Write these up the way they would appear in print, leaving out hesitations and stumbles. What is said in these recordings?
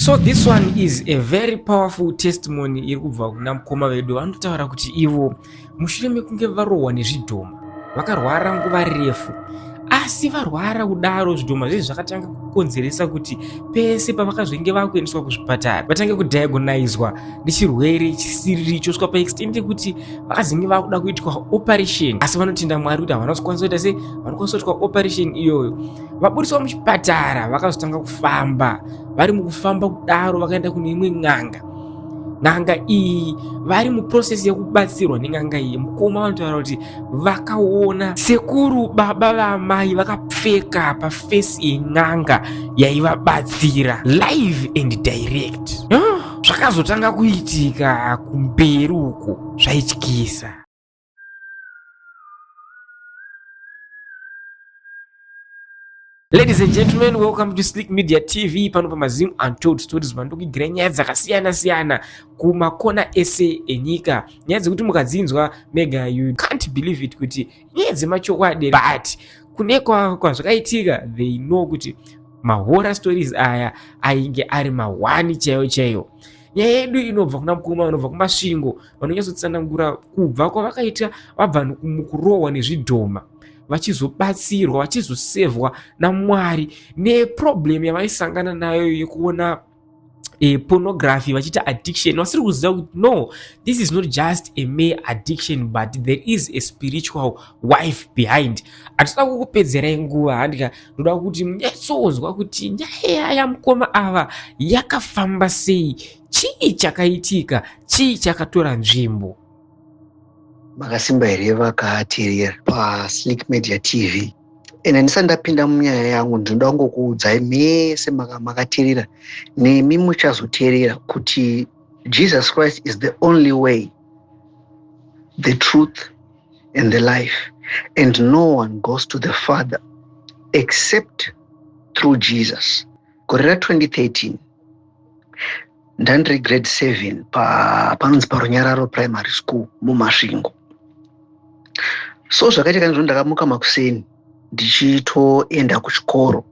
So this one is a very powerful testimony iri kubva kuna mukoma vedu. Vanotaura kuti ivo mushure mekunge varohwa nezvidhoma vakarwara nguva refu, asi varwara kudaro zvidhoma zvezvi zvakatanga kukonzeresa kuti pese pavakazenge vakuendeswa kuzvipatara vatange kudiagonizwa nechirwere chisiriri chosvika paextent yekuti vakazenge vakuda kuitwa operation. Asi vanotenda Mwari kuti havana kuzokwanisa kuita sei, vanokwanisa kuitwa operation iyoyo. Vaburitswa muchipatara vakazotanga kufamba. Vari mukufamba kudaro vakaenda kune imwe n'anga. N'anga iyi vari muprocess yekubatsirwa nen'anga iyi, mukoma vanotaura kuti vakaona sekuru baba vaamai vakapfeka pafesi yen'anga yaivabatsira live and direct. Zvakazotanga kuitika kumberi uko zvaityisa. Ladies and gentlemen, welcome to Slick Media TV. Pano pamaZim Untold Stories vandokuigira nyaya dzakasiyana siyana kumakona ese enyika. Nyaya dzekuti mukadzinzwa mega you can't believe it kuti nyaya dzemachokwadi, but kune kwazvakaitika they know kuti mahorror stories aya ainge ari mahwani chaiyo chaiyo. Nyaya yedu inobva kuna mukoma vanobva kuMasvingo vanonyatsotsanangura kubva kwavakaita vabva mukurohwa nezvidhoma, vachizobatsirwa vachizosevhwa naMwari neproblem yavaisangana nayo yekuona pornography, vachiita addiction vasiri kuziva kuti no, this is not just a mere addiction but there is a spiritual wife behind. Hatisida kukupedzerai nguva, handika ndoda kuti munyatsonzwa kuti nyaya yamukoma ava yakafamba sei, chii chakaitika, chii chakatora nzvimbo. Makasimba here vakateerera paSlick Media TV? Ende ndisati ndapinda munyaya yangu, ndinoda kungokuudzai mese makateerera nemi muchazoteerera kuti Jesus Christ is the only way, the truth and the life, and no one goes to the Father except through Jesus. Gore ra2013 ndandiri grade 7 panonzi paRunyararo Primary School muMasvingo. So zvakaitika ndizvo, ndakamuka makuseni ndichitoenda kuchikoro.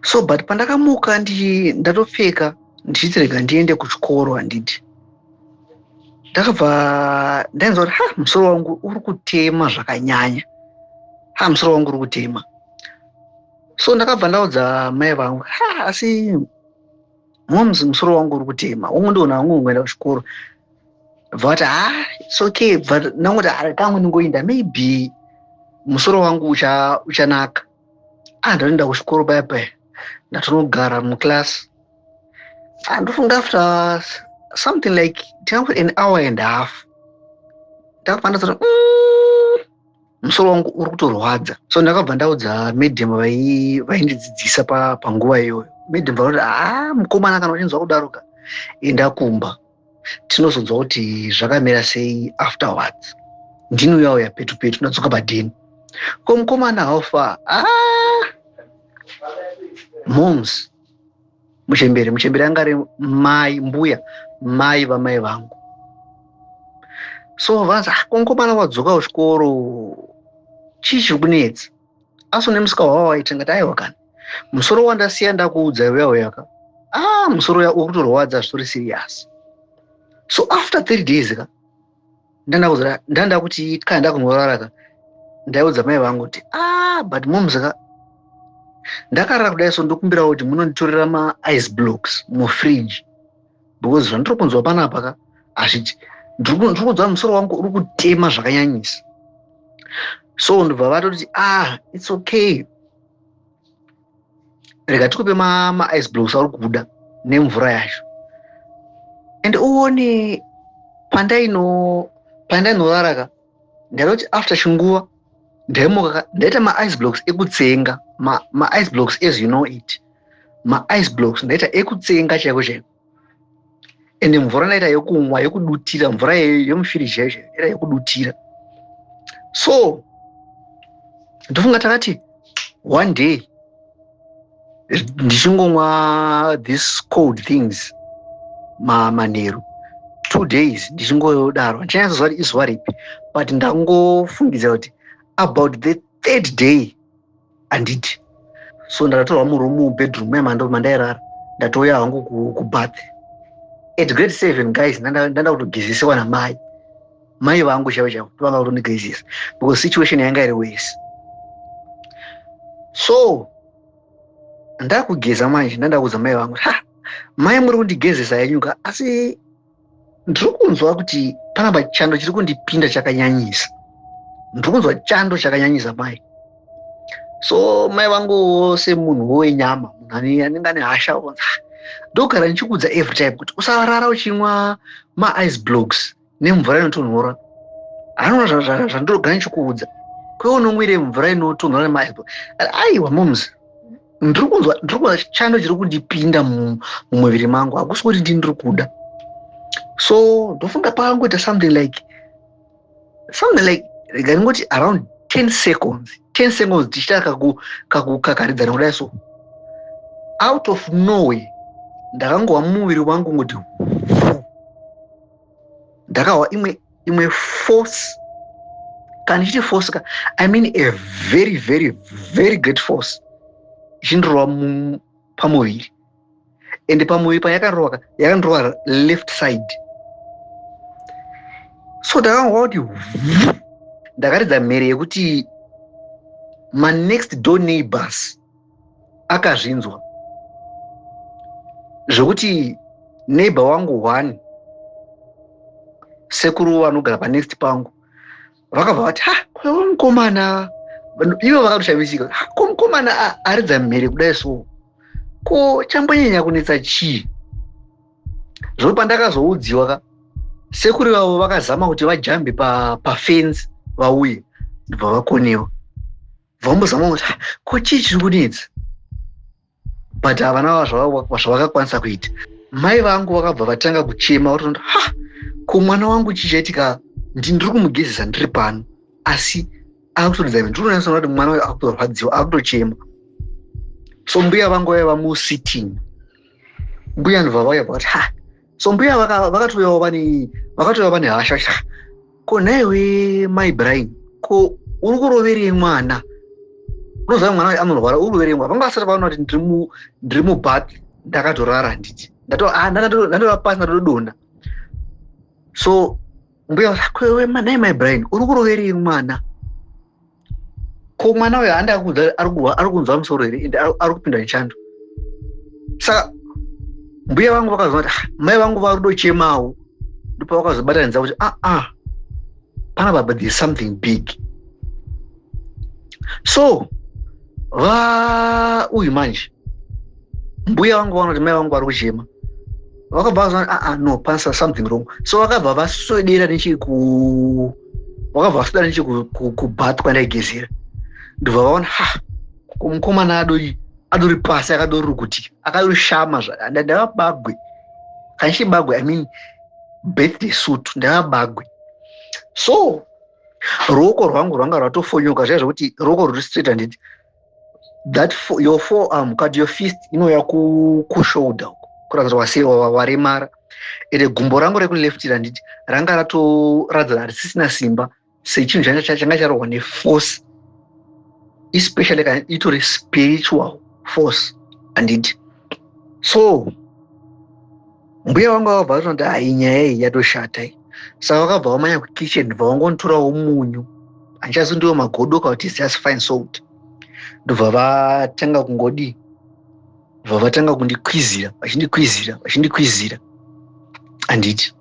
So but pandakamuka ndatopfeka ndichiti rega ndiende kuchikoro, handiti ndakabva ndainzwa kuti ha, musoro wangu uri kutema zvakanyanya, ha, musoro wangu uri kutema. So ndakabva ndaudza mai vangu, ha, asi moms, musoro wangu uri kutema, umwe ndiona wangu kuenda kuchikoro. Bva vati, ha, it's okay. Bva ndangoti kamwe ndingoenda, maybe musoro wangu uchanaka. Ah, ndatoenda kuchikoro paya paya, ndatonogara muclass. Ah, ndofunga after something like tingango an hour and a half ndakabva ndatoti musoro wangu uri kutorwadza. So ndakabva ndaudza madam vaindidzidzisa panguva iyoyo. Madam vanoti, ha, mukomana, kana uchinzwa kudaro ka, enda kumba, tinozonzwa kuti zvakamira sei afterwards. Ndinouya petu petu, ndadzoka padheni, ko mukomana, how far? Ah, moms, muchembere, muchembere anga ari mai, mbuya mai vamai vangu. So vanzi, ah, ko mukomana, wadzoka kuchikoro, chii chiri kunetsa? Asi une musika wava waita? Ngati, aiwa, kana musoro wandasiya ndakuudza uya uyaka, ah, musoro uya uri kutorwadza zvitori serious. So after 3 days ka, ndanda kuti kana ndakunorara ka, ndaiudza mai vangu kuti, ah, but moms ka, ndakarara kudai, so ndokumbirawo kuti munonditorera maice blocks mufridge because zvandiri kunzwa panapa ka hazviti, ndiri kunzwa musoro wangu uri kutema zvakanyanyisa. So ndobva vatoti, ah, it's okay, rega tikupe maice blocks auri kuda nemvura yacho. And uone pandainorara ka, ndaitoti after chinguva ndaimuka ka, ndaita maice blocks ekutsenga, maice blocks as you know it, maice blocks ndaita ekutsenga chaiko chaiko, ende mvura ndaita yekumwa, yekudutira, mvura yemufiriji chaiyo chaiyo ndaita yekudutira. So ndofunga takati one day ndichingomwa this cold things manheru, 2 days ndichingodaro, handichanyatsozwa kuti izuva ripi, but ndangofungidzira kuti about the third day, handiti? So ndakatorwa muroom, mubedroom mandairara. Ndatouya hangu kubath at grade 7, guys. Ndanda kutogezesiwa namai, mai vangu chaivo chaivo vanga kutondigezesa because situation yanga iri worse. So ndakugeza manje, ndandakuudza mai vangu, "Ha, mai, muri kundigezesa yenyuka, asi ndiri kunzwa kuti panapa chando chiri kundipinda chakanyanyisa. Ndiri kunzwa chando chakanyanyisa, mai." So mai vangu, semunhu wenyama, munhu anenge ane hasha, "Ndogara ndichikuudza every time kuti usarara uchimwa maice blocks nemvura inotonhora. Hanona zvandinogara ndichikuudza, kwe unomwire mvura inotonhora nemaice block?" "Aiwa moms, ndiri kunzwa chando chiri kundipinda mumuviri mangu. Hakusi kuti ndiri kuda." So ndofunga pakangoita something like, rega ndingoti around 10 seconds, 10 seconds tichiita kakukakaridzana kudai. So out of nowhere ndakangohwa mumuviri wangu ngoti ndakahwa imwe force. Kana ndichiti force ka, I mean a very, very, very great force ichindirova pamuviri. Ende pamuviri payakandirova ka, yakandirova left side. So ndakangohwa kuti ndakaridza mhere yekuti manext door neighbors akazvinzwa, zvokuti neighbor wangu one, sekuru vanogara panext pangu, vakabva vati, "Ha, kwewe mukomana." Ivo vakatoshamisika, "Ko mukomana aridza mhere kudai, so ko chambonyanya kunetsa chii?" Zvoti pandakazoudziwa ka, sekuru vavo vakazama kuti vajambe pafenzi vauye, ndobva vakonewa. Vambozama kuti ko chii chiri kunetsa, but havana zvavakakwanisa kuita. Mai vangu vakabva vatanga kuchema, vatonda, "Ha, ko mwana wangu chii chaitika? Ndiri kumugezesa ndiri pano, asi akutoridza. Ndiri kunyatsoona kuti mwana uyu akutorwadziwa, akutochema." So mbuya vangu vaiva musitting. Mbuya ndobva vauya vakati, "Ha." So mbuya vakatouyawo vane hasha vachiti, "Ko nhaiwe mai Brian, ko uri kuroverei mwana? Unoziva mwana uyu anorwara, uri kuroverei mwana?" Vanga vasati vaona kuti ndiri mubath, ndakatorara, handiti ndandova pasi, ndatodonha. So mbuya vati, "Kwewe nhai mai Brian, uri kuroverei mwana? Ko mwana uyu handakuudza ari kunzwa musoro here, ende ari kupinda nechando?" Saka mbuya vangu vakazoona kuti mai vangu vari kutochemawo. Ndopavakazobatanidza kuti aa ah, pana baba, there is something big. So va uyu manje mbuya vangu vaona kuti mai vangu vari kuchema, vakabva vazoona aa ah, no, pane something wrong. So vakabva vaswedera nechekubath kwandaigezera, ndobva vaona, ha, mukomana adori adori pasi, akadori kuti akadorishama. Ndava bagwe. Kana chibagwe, I mean birthday suit, ndava bagwe. So ruoko rwangu rwanga rwatofonyoka zviya zvokuti ruoko rwuri straight, handiti? That your forearm kati your fist inouya kushoulder kuratidza kuti waremara. Ende gumbo rangu rekuleft, handiti, ranga ratoratidza harisisina simba, sechinhu changa charohwa neforce, especially kana itori spiritual force, handiti? So mbuya vangu vakabva vatonoti, "Hai, nyaya iyi yatoshata iyi." Saka vakabva vamanya kukitchen, ndobva vangonotorawo munyu, handichazi ndiwo magodo kana kuti just fine salt, ndobva vatanga kungodii, bva vatanga kundikwizira, vachindikwizira, vachindikwizira, handiti?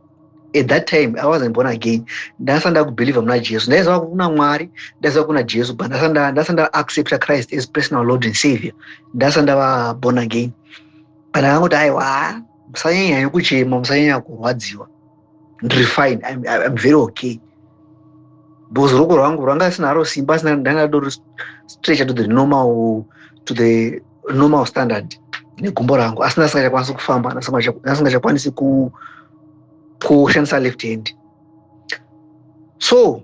At that time I wasn't born again. Ndasati ndakubhelievha muna Jesu. Ndaiziva kuna Mwari, ndaiziva kuna Jesu, but ndasati ndaaccepta Christ as personal Lord and Savior. Ndasati ndava born again. But ndakangoti, "Aiwa, musanyanya kuchema, musanyanya kurwadziwa, ndiri fine. I'm very okay," because ruoko rwangu rwanga sinaro simba, asina ndanga ndori stretcher to the normal standard negumbo rangu, asi ndasingachakwanisi kufamba, ndasingachakwanisi kushandisa left hand. So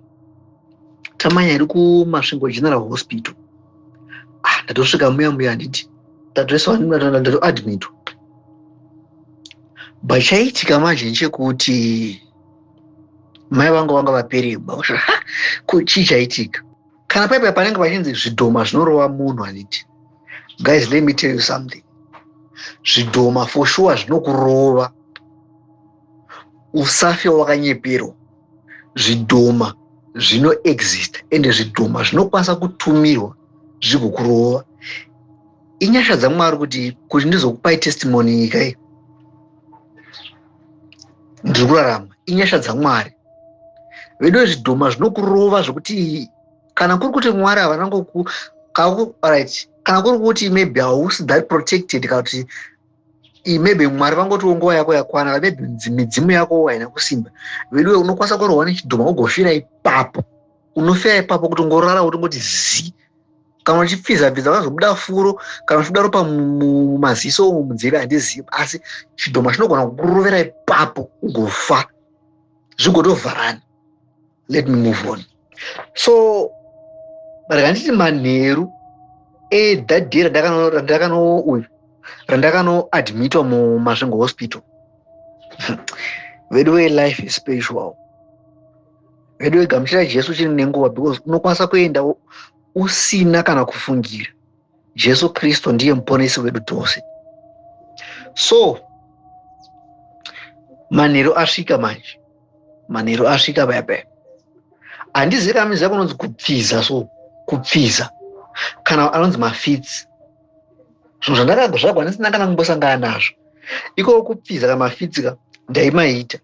tamanya iri kuMasvingo General Hospital. Ah, ndatosvika muya muya, handiti? Ndatoiswa, ndatoadmitwa. But chaiitika manje ndechekuti mai vangu vanga vapererwa. Ko chii chaitika? Kana paipa panenge pachinzi zvidhoma zvinorova munhu, handiti? Guys, let me tell you something. Zvidhoma for sure zvinokurova. Usafe wakanyeperwa. Zvidhoma zvinoexist, ende zvidhoma zvinokwanisa kutumirwa zvigokurova. Inyasha dzaMwari kuti ndizokupai testimony nyika iyi ndiri kurarama. Inyasha dzaMwari vedu. Zvidhoma zvinokurova zvokuti kana kuri kuti Mwari havana ngoku, right, kana kuri kuti maybe hausi that protected, kana kuti maybe Mwari vangotiwo nguva yako yakwana, kana maybe midzimu yako haina kusimba, veduwe, unokwanisa kurohwa nechidhoma ugofira ipapo. Unofira ipapo, kuti ungorara utongoti zi. Kana uchipfiza pfiza, ukazobuda furo, kana uchibuda ropa mumaziso, munzeve, handizivi, asi chidhoma chinogona kukurovera ipapo ugofa, zvigotovharana. Let me move on. So rega nditi manheru ethat day randakano uyu randakanoadmitwa muMasvingo Hospital, vedu, life is spiritual. Vedu, gamuchira Jesu chiri nenguva, because unokwanisa kuenda usina kana kufungira. Jesu Kristu ndiye muponesi wedu tose. So manheru asvika manje, manheru asvika paya paya, handizivi kana muziva kunonzi kupfiza. So kupfiza kana anonzi mafits, zvinhu zvandakazvagwa ndisina kana kumbosangana nazvo. Ikoko kupfiza kana mafits ka, ndaimaita,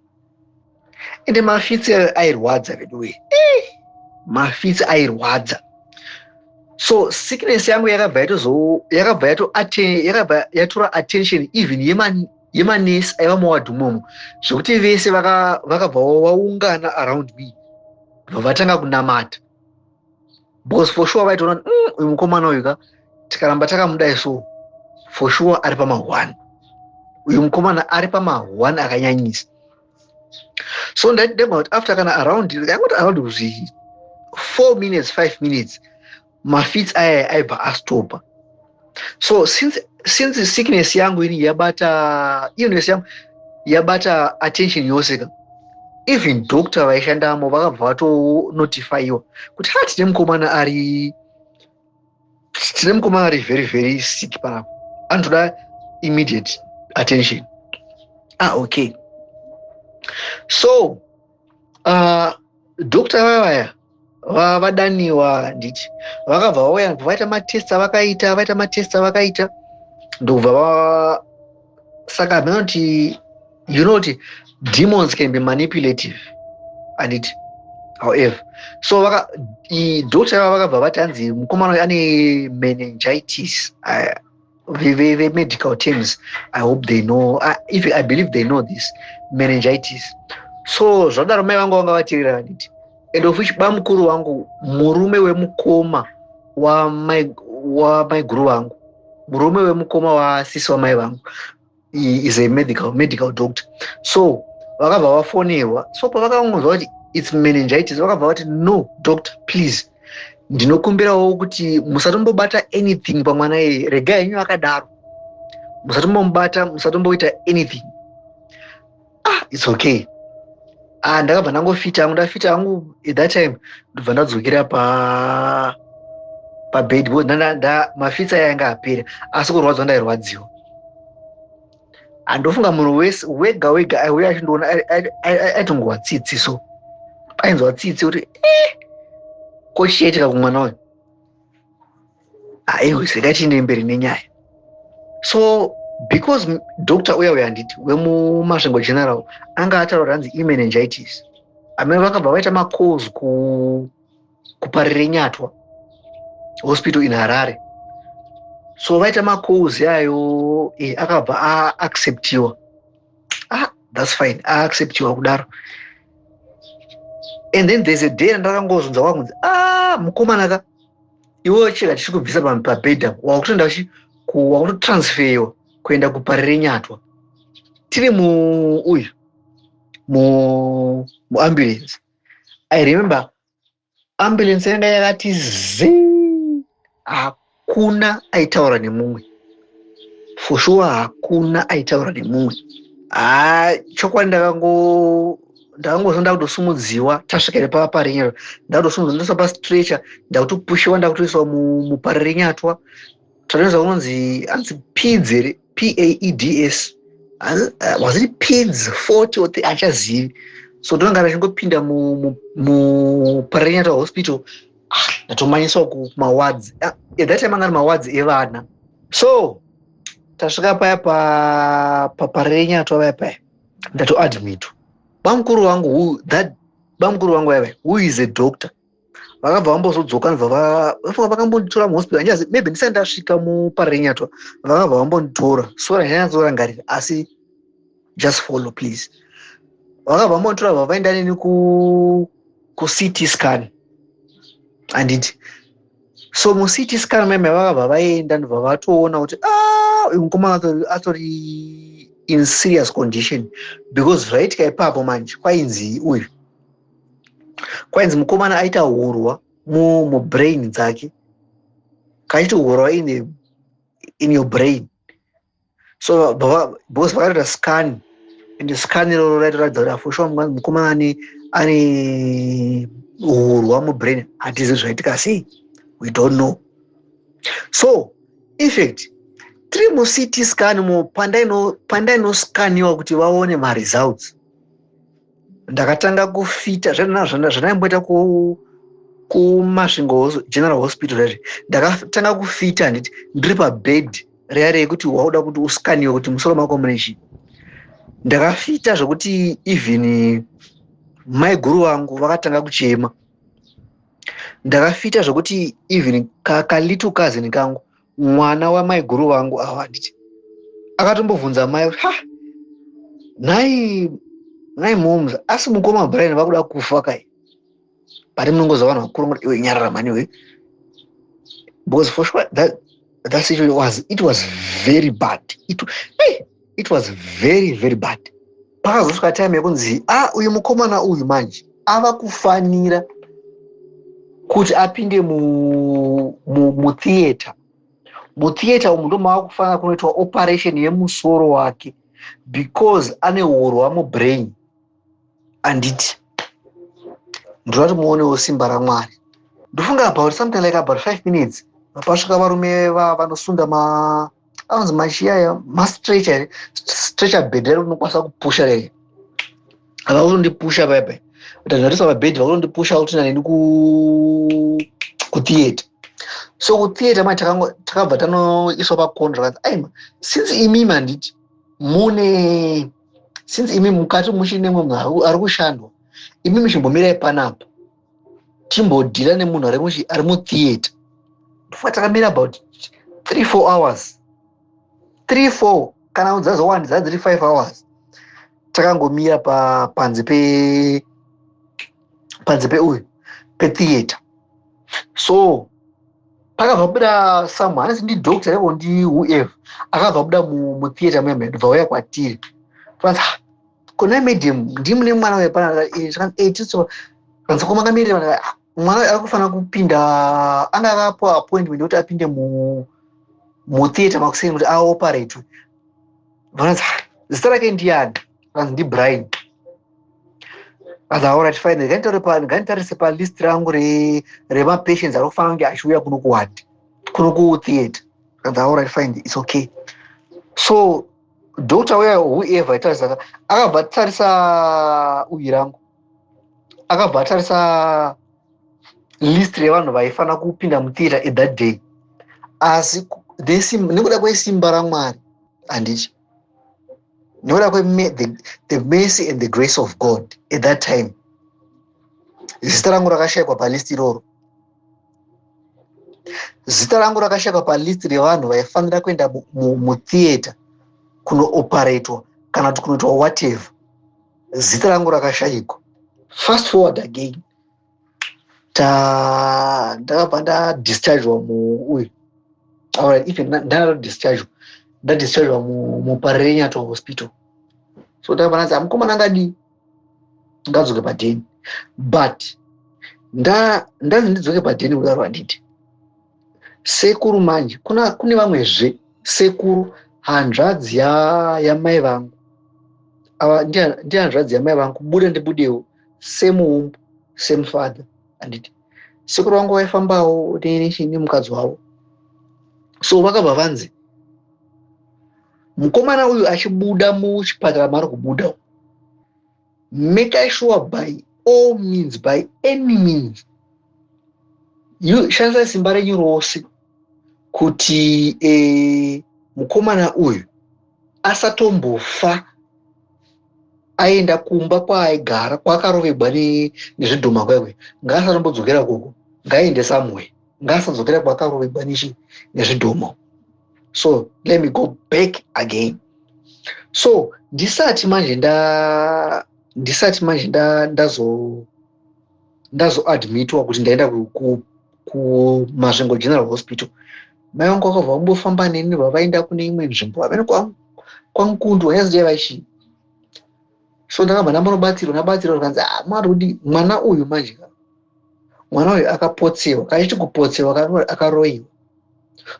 ende mafits airwadza, veduwe, mafits airwadza. So sickness yangu yakabva yatozo yakabva yato yakabva yatora attention even yemanesi aiva muwadhi umomo, zvekuti vese vakabva vaungana around me, bva vatanga kunamata, because for sure vaitoona kuti uyu mukomana uyu ka, tikaramba takamudai so, for sure ari pama1. Uyu mukomana ari pama1 akanyanyisa. So ndagona kuti after kana around, yangoti around kuzvi 4 minutes, 5 minutes, mafits aya aibva astopa. So since sickness yangu ini yabata, illness yangu yabata attention yose ka, even doctor vaishandamo vakabva vatonotifyiwa kuti ha, tine mukomana ari very very sick panapa, anotoda immediate attention. Ah, okay. So doctor vaya vaya vadaniwa, nditi vakabva vauya, vaita matest avakaita, vaita matest avakaita, ndokubva va, saka hamena kuti, you know kuti demons can be manipulative, anditi? However, so vaka doctor vava vakabva vati hanzi mukomana uyu ane meningitis. Vemedical terms, I hope they know, if I believe they know this meningitis. So zvadaro, mai vangu vanga vateerera, anditi? And of which bamukuru wangu, murume wemukoma wamaiguru vangu, murume wemukoma wasisi wamai vangu, is a medical doctor. So vakabva vafonerwa. So pavakangonzwa kuti it's meningitis, vakabva vati, "No, doctor, please, ndinokumbirawo kuti musatombobata anything pamwana iyeye. Regai henyu akadaro, musatombomubata, musatomboita anything." Ah, it's okay. Ah, ndakabva ndangofita hangu, ndafita hangu at that time, ndobva ndadzokera pa pabed, because mafits aya anga apera, asi kurwadzwa ndairwadziwa. Handofunga munhu wese wega wega aiuya achindiona aitongowa tsitsi. So ainzwa tsitsi kuti eh, ko chichaitika kumwana uyu? Aiwe, seka mberi nenyaya. So because doctor uya uya, handiti, wemuMasvingo General anga ataura kuti hanzi imeningitis, amene vakabva vaita macalls kuParirenyatwa Hospital in Harare. So vaita macalls yayo, akabva aacceptiwa. Ah, that's fine, aacceptiwa kudaro. And then there's a day randakangozonza kwakunzi, "Ah, mukomana ka, iwewe chega tichikubvisa pabhedha, wakutoenda, wakutotransferwa kuenda kuParirenyatwa." Tiri muuyu muambulance, I remember ambulance yanga yakati zii, hakuna aitaura nemumwe. For sure hakuna aitaura nemumwe. Ha, chokwadi, ndakangozo ndakutosumudziwa. Tasvika nepaParirenyatwa, ndakutosumudziwa, ndoiswa pastretcher, ndakutopushiwa, ndakutoiswa muParirenyatwa. Tatoendeswa kunonzi, anzi Paeds here, PAEDS, was it Paeds 40 or achazivi. So ndonanga ndachingopinda muParirenyatwa Hospital. Ah, ndatomanyiswa kumawards. At that time anga ari mawards evana. So tasvika paya paParirenyatwa paya paya, ndatoadmitwa. Bamukuru vangu, that bamukuru vangu vaya, who is a doctor, vakabva vambozodzoka, ndobva vakambonditora muhospital. Andichazi, maybe ndisati ndasvika muParirenyatwa vakabva vambonditora. Sora ndanyatsorangarira, asi just follow, please. Vakabva vambonditora, bva vaenda neni kuCT scan, handiti? So muCT scan maime vakabva vaenda, ndobva vatoona kuti, ah, uyu mukomana atori in serious condition, because zvaitika ipapo manje, kwainzi uyu, kwainzi mukomana aita hurwa mubrain dzake, kachiti hurwa in your brain. So because vakatoita scan, and scan iroro raitoratidza kuti for sure mukomana ane hurwa mubrain. Hatizivi zvaitika sei, we don't know. So in fact tiri muCT scan mo, pandainoscaniwa kuti vaone maresults, ndakatanga kufita zvandaimboita kuMasvingo General Hospital zvaizvi. Ndakatanga kufita, handiti, ndiri pabed riya rekuti wauda kuti uscaniwe kuti musoro mako mune chii. Ndakafita zvokuti even maiguru vangu vakatanga kuchema. Ndakafita zvokuti even kalittle cousin kangu, mwana wamaiguru vangu ava, handiti, akatombobvunza mai kuti, "Ha, nhai, nhai moms, asi mukoma Brian vakuda kufa kai?" But munongoziva vanhu vakuru ngoti, "Iwe, nyarara mani iwe," because for sure that situation was, it was very bad. Hey, it was very, very bad. Pakazosvika time yekunzi, ah, uyu mukomana uyu manje ava kufanira kuti apinde mutheatre. Mutheatre umu ndo mava kufanira kunoitwa operation yemusoro wake, because ane urwa mubrain, handiti? Ndoda kuti muonewo simba raMwari. Ndofunga about something like about 5 minutes, pasvika varume vanosunda ma anonzi machiyaya, mastretcher here, stretcher bed rari rinokwanisa kupusha rere. Vakutondipusha paipai, ndarisa pabhedhi, vakutondipusha kuti neni kutheatre. So kutheatre mai takabva tanoiswa pakona. Zvakanzi, "Aima, since imimi, handiti, mune, since imi mukati muchine mumwe munhu ari kushandwa, imi muchimbomirai panapa, timbodhira nemunhu ari mutheatre." Ndofunga takamira about 3, 4 hours, 3, 4, kana dzazowanda dzaa dziri 5 hours, takangomira panze pe panze peuyu petheatre. So pakabva buda someone, anzi ndidoctor ivo, ndi whoever, akabva buda mutheatre muyambe, ndobva uya kwatiri. Tikanzi, "Kona madam, ndimune mwana uyu pana?" Kanzi, "Ko makamirira mwana uyu ari kufanira kupinda, anga akapuwa appointment yekuti apinde mutheatre makuseni kuti aoperatwe." Vanonzi, "Zita rake ndiani?" Kanzi, "NdiBrian." Kanzi, "Alright, fine, nganditarise palist rangu remapatients ari kufanira kunge achiuya kuno kuward, kuno kutheatre." Kanzi, "Alright, fine, it's okay." So doctor uya, whoever aitarisa, akabva atarisa uyi rangu, akabva atarisa list revanhu vaifanira kupinda mutheatre at that day. Asi nekuda kwesimba raMwari, handiti, nekuda the mercy and the grace of God, at that time zita rangu rakashayikwa palist iroro. Zita rangu rakashayikwa palist revanhu vaifanira kuenda mutheatre kunooparetwa kana kuti kunoitwa whatever. Zita rangu rakashayikwa. Fast forward again, ndakabva ndadischargewa muuyu, alright, even ndandadischargewa, ndadischargewa muParirenyatwa Hospital. So ndakabva ndanzi, "Amukomana angadii, ngadzoke padheni." But ndanzi ndidzoke padheni kudaro, handiti, sekuru manje, kune vamwezve sekuru, hanzvadzi yamai vangu ava, ndihanzvadzi yamai vangu, bude ndibudewo, same womb, same father, handiti? Sekuru vangu vaifambawo nemukadzi wavo. So vakabva vanzi mukomana uyu achibuda muchipatara maari kubuda, make sure by all means, by any means, shandisai simba renyu rose kuti mukomana uyu asatombofa aenda kumba kwaaigara, kwaakarovegwa nezvidhoma kwaikwe. Ngaasatombodzokera koko, ngaaende somewhere, ngaasadzokera kwaakarovegwa nezvidhoma. So let me go back again. So ndisati manje ndazo ndazoadmitwa kuti ndaenda kuMasvingo General Hospital, mai vangu vakabva vambofamba neni, vavaenda kune imwe nzvimbo amene kwaNkundu wanyaziva vachii. So ndakabva ndambonobatsirwa, ndabatsirwa, zvikanzi, "Ah, mwari kuti mwana uyu manje, mwana uyu akapotsewa." Kachiti kupotsewa, akaroyiwa.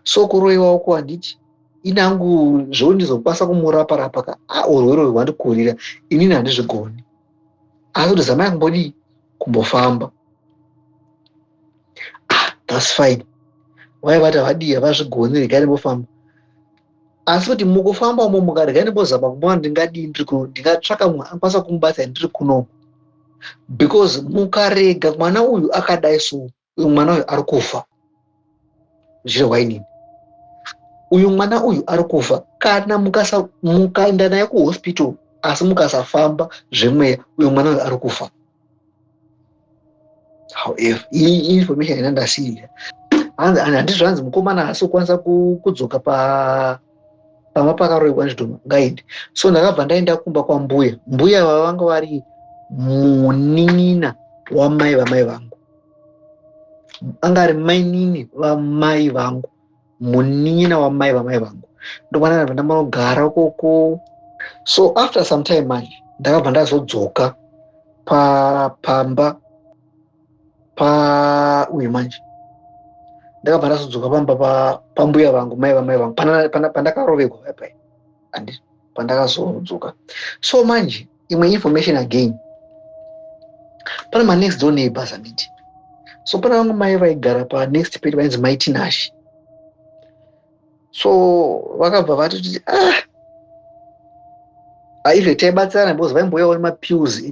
So kuroyiwa uko, handiti inangu zvekuti ndizokwanisa kumurapa rapa ka, a urwere uyu hwandikurira, inini handizvigoni, asi kuti zamai kumbodii, kumbofamba. Ah, that's fine. Vaivati havadii, havazvigoni, regai ndimbofamba. Asi kuti mukufamba umo mukarega, ndimbozama kumboona ndingadii, ndiri kuno, ndingatsvaka mumwe anokwanisa kumubatsira ndiri kunoku, because mukarega mwana uyu akadai, so uyu mwana uyu ari kufa. Zvichirehwa inini, uyu mwana uyu ari kufa kana mukaenda naye kuhospital, asi mukasafamba zvemweya, uyu mwana uyu ari kufa. However, iyi information ina ndasiyira, handizvo, hanzi mukomana haasi kukwanisa kudzoka pamba pakaroyiwa nezvidhoma, ngaende. So ndakabva ndaenda kumba kwambuya. Mbuya vavanga vari munin'ina wamai vamai vangu, anga ari mainini vamai vangu, munin'ina wamai vamai vangu. Ndokwana ndabva ndambanogara ukoko. So after some time manje ndakabva ndazodzoka pamba pauyu. Manje ndakabva ndazodzoka pamba pambuya vangu, mai vamai vangu, pandakarovegwa paipai, handi pandakazodzoka. So manje imwe information again, pane manext door neighbors, handiti? So pana vamwe mai vaigara panext pedu vainzi Mai Tinashi. So vakabva vatoti, ah, ive taibatsirana because vaimbouyawo nemapills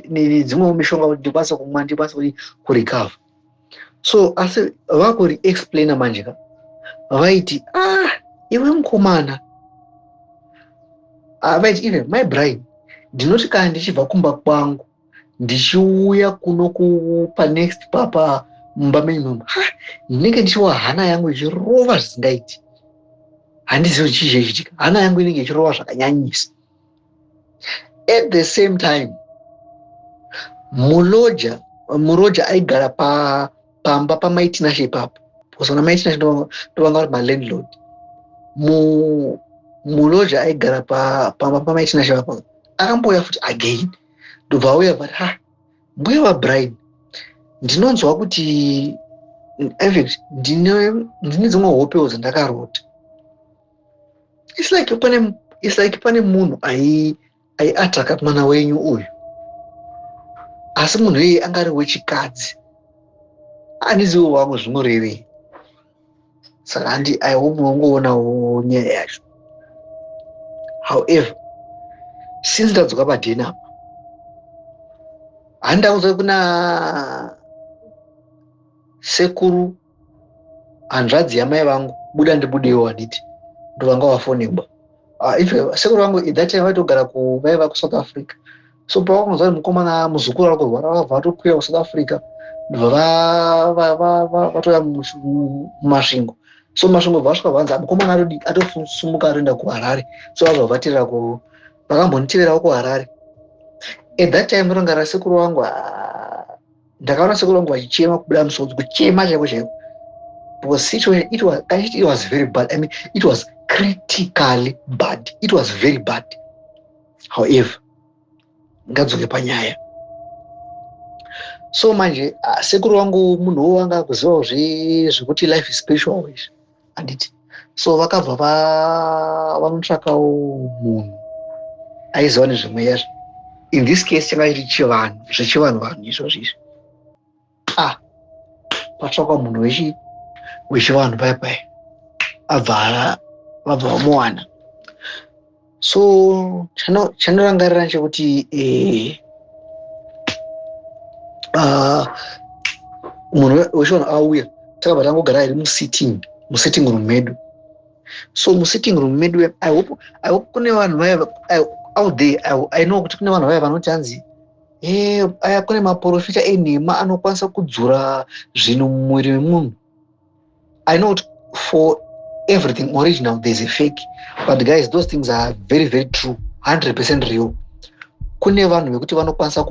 nedzimwewo mishonga kuti ndikwanise kumwa, ndikwanise kurecover. So asi vakuriexplaina manje ka, vaiti, "Ah, iwe mukomana," ah, vaiti, "even my Brian, ndinoti kana ndichibva kumba kwangu ndichiuya kuno panext papa mumba menyu mumu, ndinenge ndichiwa hana yangu ichirova zvisingaiti. Handizivi chii chaichitika, hana yangu inenge ichirova zvakanyanyisa." At the same time, muloja, muroja aigara pamba pamaiTinashe ipapo, because vana maiTinashe ndovanga vari malandlord. Muloja aigara pamba pamaiTinashe ipapo akambouya futi again, ndobva auya but, "Ha, mbuya vaBrian, ndinonzwa kuti, infact, ndine dzimwe hopewo dzandakarota. It's like pane munhu aiataka mwana wenyu uyu, asi munhu iyeye anga ari wechikadzi. Handizivo wangu zvinorevei." Saka handi, I hope munongoonawo nyaya yacho. However, since ndadzoka padheni apa, handaudza kuna sekuru, hanzvadzi yamai vangu, buda ndibudewo, handiti ndovanga vafonegwa. If sekuru vangu at that time vaitogara, vaiva kuSouth Africa. So pavakanzwa kuti mukomana, muzukuru ari kurwara, vakabva vatokwira kuSouth Africa, ndobva vatouya muMasvingo. So Masvingo bva vasvika, vanzi mukomana atodi atosumuka, atoenda kuHarare. So vabva vatirira ku vakambonditeverawo kuHarare. At that time ndorangara sekuru vangu, ndakaona sekuru vangu vachichema, kubuda musodzi, kuchema chaiko chaiko, because situation, it was very bad. I mean, it was critically bad, it was very bad. However, ngadzoke panyaya. So manje, sekuru vangu munhuwo wanga akuzivawo zvekuti life is spiritual izvi, handiti? So vakabva vanotsvakawo munhu aiziva nezvemweya. In this case changa chiri chivanhu, zvechivanhu vanhu izvozvo izvi. Ah, patsvakwa munhu wechivanhu paya paya. Abva vabva vamuwana. So chanorangarira ndechekuti munhu wechivanhu auya, takabva tangogara iri musitting room medu. So musitting room medu, I hope kune vanhu vaya out there, I know kuti kune vanhu vaya vanoti hanzi aya kune maprofita enhema anokwanisa kudzura zvinhu mumuviri memunhu. I know kuti for everything original there's a fake, but guys, those things are very, very true, 100% real. Kune vanhu vekuti vanokwanisa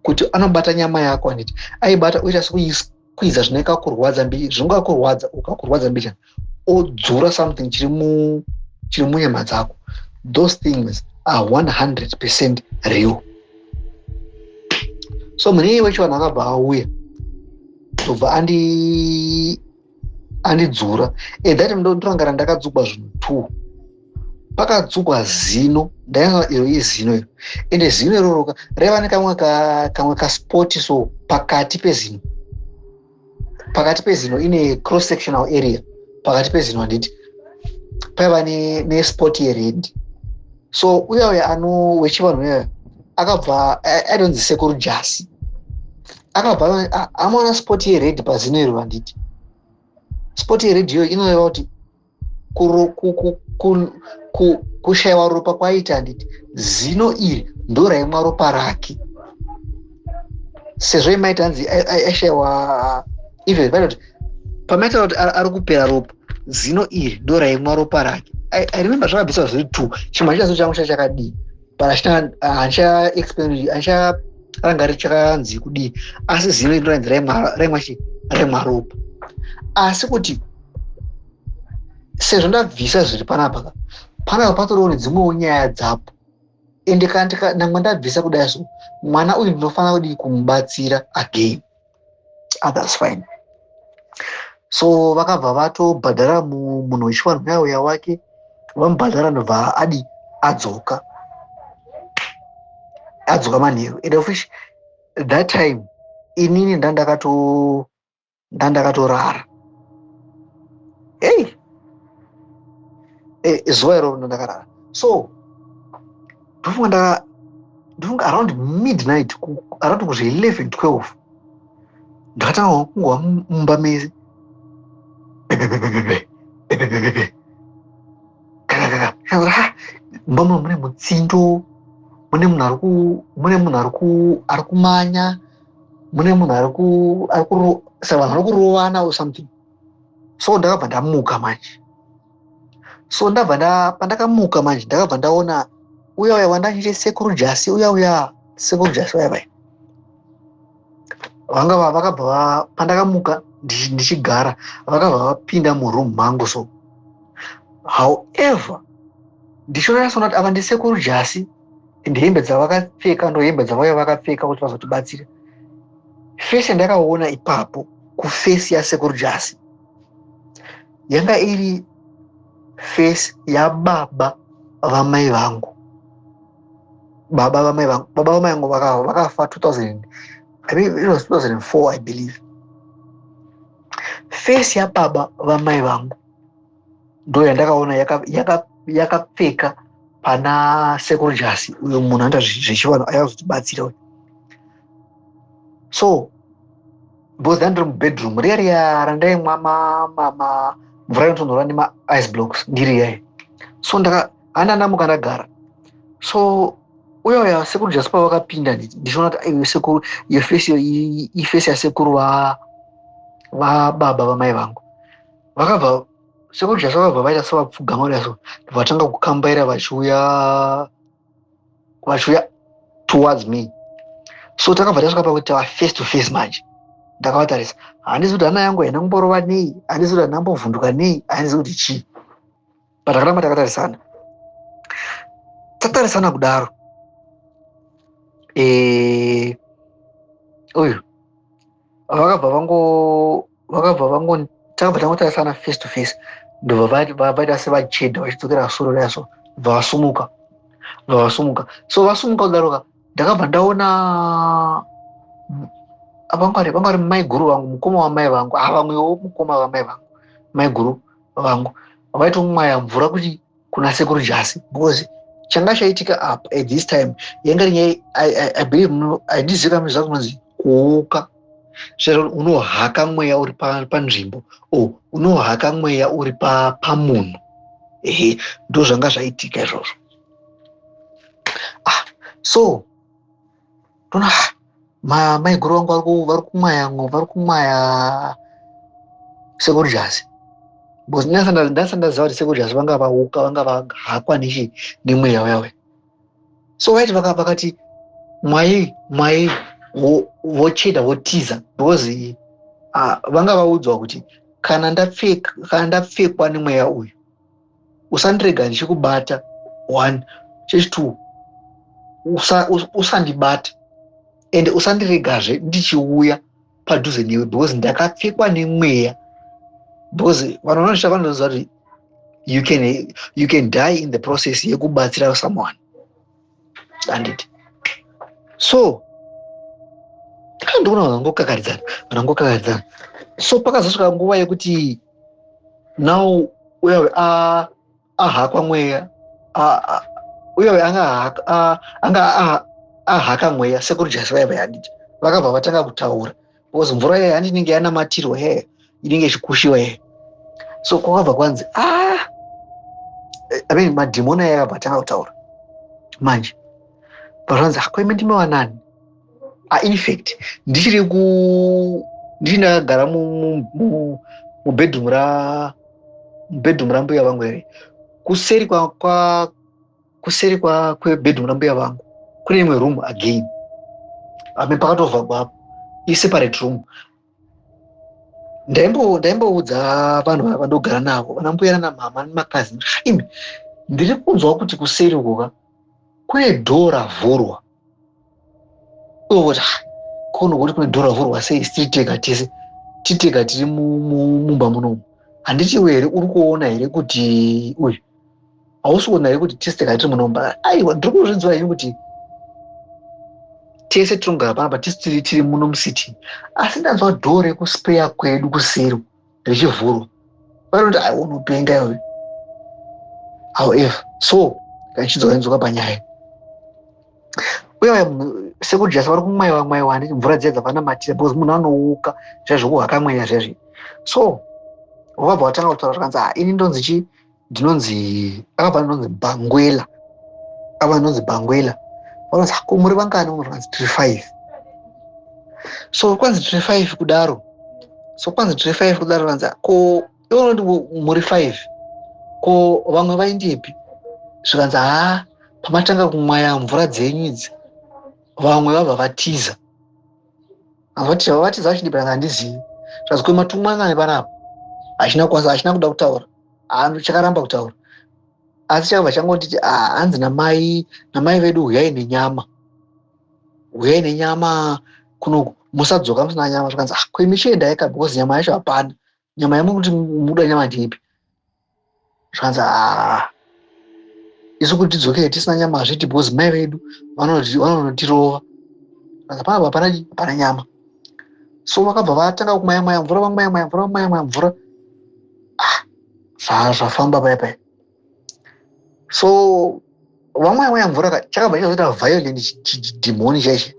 kuti anobata nyama yako, handiti? Aibata oita sekuikwiza zvinokakurwadza, zvinongakurwadza, ukakurwadza mbichana, odzura something chiri munyama dzako. Those things are 100% real. So munhu iyeye wechivanhu akabva auya, ndobva andidzura. At that time ndorangara ndakadzugwa zvinhu two. Pakadzugwa zino, ndainga iro izino iro, ende zino iroro raiva nekamwe kamwe kaspot. So pakati pezino, pakati pezino, ine cross sectional area pakati pezino, handiti? Paiva nespot yered. So uya uya ano wechivanhu uya akabva, aidonzi Sekuru Jasi, akabva amaona spot yered pazino iro, handiti? Spot yered iyoyo inoreva kuti kushayiwa ropa kwaita, handiti? Zino iri ndo raimwa ropa rake, sezvo imaita hanzi aishayiwa. Even paita kuti pamaita kuti ari kupera ropa, zino iri ndo raimwa ropa rake. I remember zvakabviswa zviri two. Chimwe handichazo changu chachakadii, but handicha explain, handicharangariri chakanzi kudii, asi zino iri ndorainzi raimwa chi raimwa ropa. Asi kuti sezvo ndabvisa zviri panapa ka, panapa patoriwo nedzimwewo nyaya dzapo. Ende kana nangwe ndabvisa kudai, so mwana uyu ndinofanira kudii? Kumubatsira again. Others fine. So vakabva vatobhadhara munhu wechivanhu uya uya wake, vamubhadhara, ndobva adi adzoka manheru. And of which that time inini ndandakatorara. Hei, zuva iroro ndandakarara. So ndofunga around midnight, around kuzve 11, 12, ndakatanga kungova mumba mese pepepepepe pepepepepe kakakaka. Mumba muno mune mutsindo, mune munhu ari kumanya, mune munhu ari saka vanhu vari kurovana or something. So ndakabva ndamuka manje. So ndabva pandakamuka manje, ndakabva ndaona uya uya wandachiti Sekuru Jasi, uya uya Sekuru Jasi vaya vaya vanga vakabva. Pandakamuka ndichigara, vakabva vapinda muroom mangu. So however, ndichionasona kuti ava ndiSekuru Jasi, ende hembe dzavakapfeka ndo hembe dzavauya vakapfeka kuti vazotibatsira. Face yandakaona ipapo kuface yaSekuru Jasi yanga iri face yababa vamai vangu. Baba vamai vangu, baba vamai vangu vakafa 2000, I mean, it was 2004, I believe. Face yababa vamai vangu ndo yandakaona yakapfeka pana Sekuru Jasi, uyo munhu anoita zvechivanhu ayazotibatsira uyu. So because ndandiri mubedroom riya riya randaimwa mvura inotonhora nemaice blocks, ndiri yai. So ndaka hana ndamuka ndagara. So uya uya Sekuru Jasi pavakapinda, ndichiona kuti aiwe sekuru, iyo face iface yasekuru vababa vamai vangu. Vakabva Sekuru Jasi vakabva vaita sevapfugama kudai, so vatanga kukambaira vachiuya, vachiuya towards me. So takabva tasvika pakuti tava face to face manje. Ndakavatarisa, handizi kuti hana yangu haina kumborova nei, handizi kuti handina kumbovhunduka nei, handizi kuti chii, but takaramba takatarisana. Tatarisana kudaro, uyu vakabva vango vakabva vango takabva tangotarisana face to face, ndobva vaita sevachedha vachidzokera sure kudai. So bva vasumuka, bva vasumuka. So vasumuka kudaroka, ndakabva ndaona vanga vari mai guru vangu, mukoma wamai vangu, vamwewo mukoma vamai vangu, mai guru vangu. Vaitomwaya mvura kuti kuna Sekuru Jasi, because changa chaitika apa at this time yanga iri nyaya, I believe, handizivi kana munoziva kunonzi kuuka zvero, unohaka mweya uri panzvimbo o unohaka mweya uri pamunhu. Ehe, ndo zvanga zvaitika izvozvo. Ah, so tona maiguru vangu vari kumwaya, vari kumwaya Sekuru Jasi, because ndasati ndaziva kuti Sekuru Jasi vanga vauka, vanga vahakwa nechi nemweya uya. So vaiti vakati mwai mwai, vocheda votiza, because vanga vaudzwa kuti kana ndapfekwa nemweya uyu, usandirega ndichikubata. One, chechi2, usandibata ende usandiregazve ndichiuya padhuze newe, because ndakapfekwa nemweya. Because vanhu vanoshanda vanoziva kuti you can die in the process yekubatsira someone, handiti? So ndikuona vanhu vangokakaridzana, vanhu vangokakaridzana. So pakazosvika nguva yekuti now uya ahakwa mweya, uya anga ahaka mweya, Sekuru Jasi vaiva, handiti, vakabva vatanga kutaura, because mvura yaya, handi, inenge yanamatirwa yaya, inenge ichikushiwa yaya. So kwakabva kwanzi, ah, I mean, madhimoni aya akabva atanga kutaura manje. Pazvanzi, "Kwemi ndimi wanani?" Ah, in fact ndichiri ku ndichiri ndakagara mubedroom ra mubedroom rambuya vangu here, kuseri kwa kuseri kwa kwebedroom rambuya vangu kune imwe room again. Ame pakatovhagwa apo, iseparate room. Ndaimboudza vanhu vandogara navo, vana mbuya nanamama nemakazini, "Imi, ndiri kunzwa kuti kuseri ukoka kune dhoo ravhurwa." Ivo voti, "Kono kuti kune dhoo ravhurwa sei? Tiri tega tese, tiri tega, tiri mumba munomu. Handiti iwe here uri kuona here kuti uyu hausi kuona here kuti tese tega tiri munomba?" "Aiwa, ndiri kuzvinzwa ini kuti tese tinogara panapa, tese tiri muno musiti, asi ndanzwa dhoo rekuspare kwedu kuseri richivhurwa." Vanoti, "Aiwa, unopenga iwe." However, so kachidzoka ndidzoka panyaya uye Sekuru Jasi vari kumwaiwa mwaiwa, handiti, mvura dziya dzavanamatira, because munhu anouka zviya zvokuhaka mweya zviya. So wakabva watanga kutaura, zvakanzi, "Ah, ini ndonzi chi ndinonzi," akabva, "ndinonzi Bhangwela." Akabva, "Ndinonzi Bhangwela." Vanonzi, "Ko muri vangani?" Zvakanzi, "Tiri five." So kwanzi tiri five kudaro, so kwanzi tiri five kudaro, kanzi, "Ko iwe unoti muri five, ko vamwe vaindepi?" Zvikanzi, "Haa, pamatanga kumwaya mvura dzenyu idzi, vamwe vabva vatiza." Vati vatiza vachindipira, handizivi. Zvazi, "Kwe matumwa ngani panapa?" Hachina kwanza, hachina kuda kutaura, chakaramba kutaura, asi chakabva changotiti, "Hanzi namai vedu, huyai nenyama, huyai nenyama kunoku, musadzoka musina nyama." Zvakanzi, "Ah, kwemichiendai ka, because nyama yacho hapana. Nyama yamukuti muda nyama ndeipi?" Zvakanzi, "Ah, isu kuti tidzokere tisina nyama hazviti, because mai vedu vanonotirova. Panapa hapana nyama." So vakabva vatanga kumwaya mwaya mvura, vamwaya mwaya mvura, vamwaya mwaya mvura. Ah, zvafamba paya paya. So vamwaya mwaya mvura, chakabva chazoita violent chidhimoni chaichi,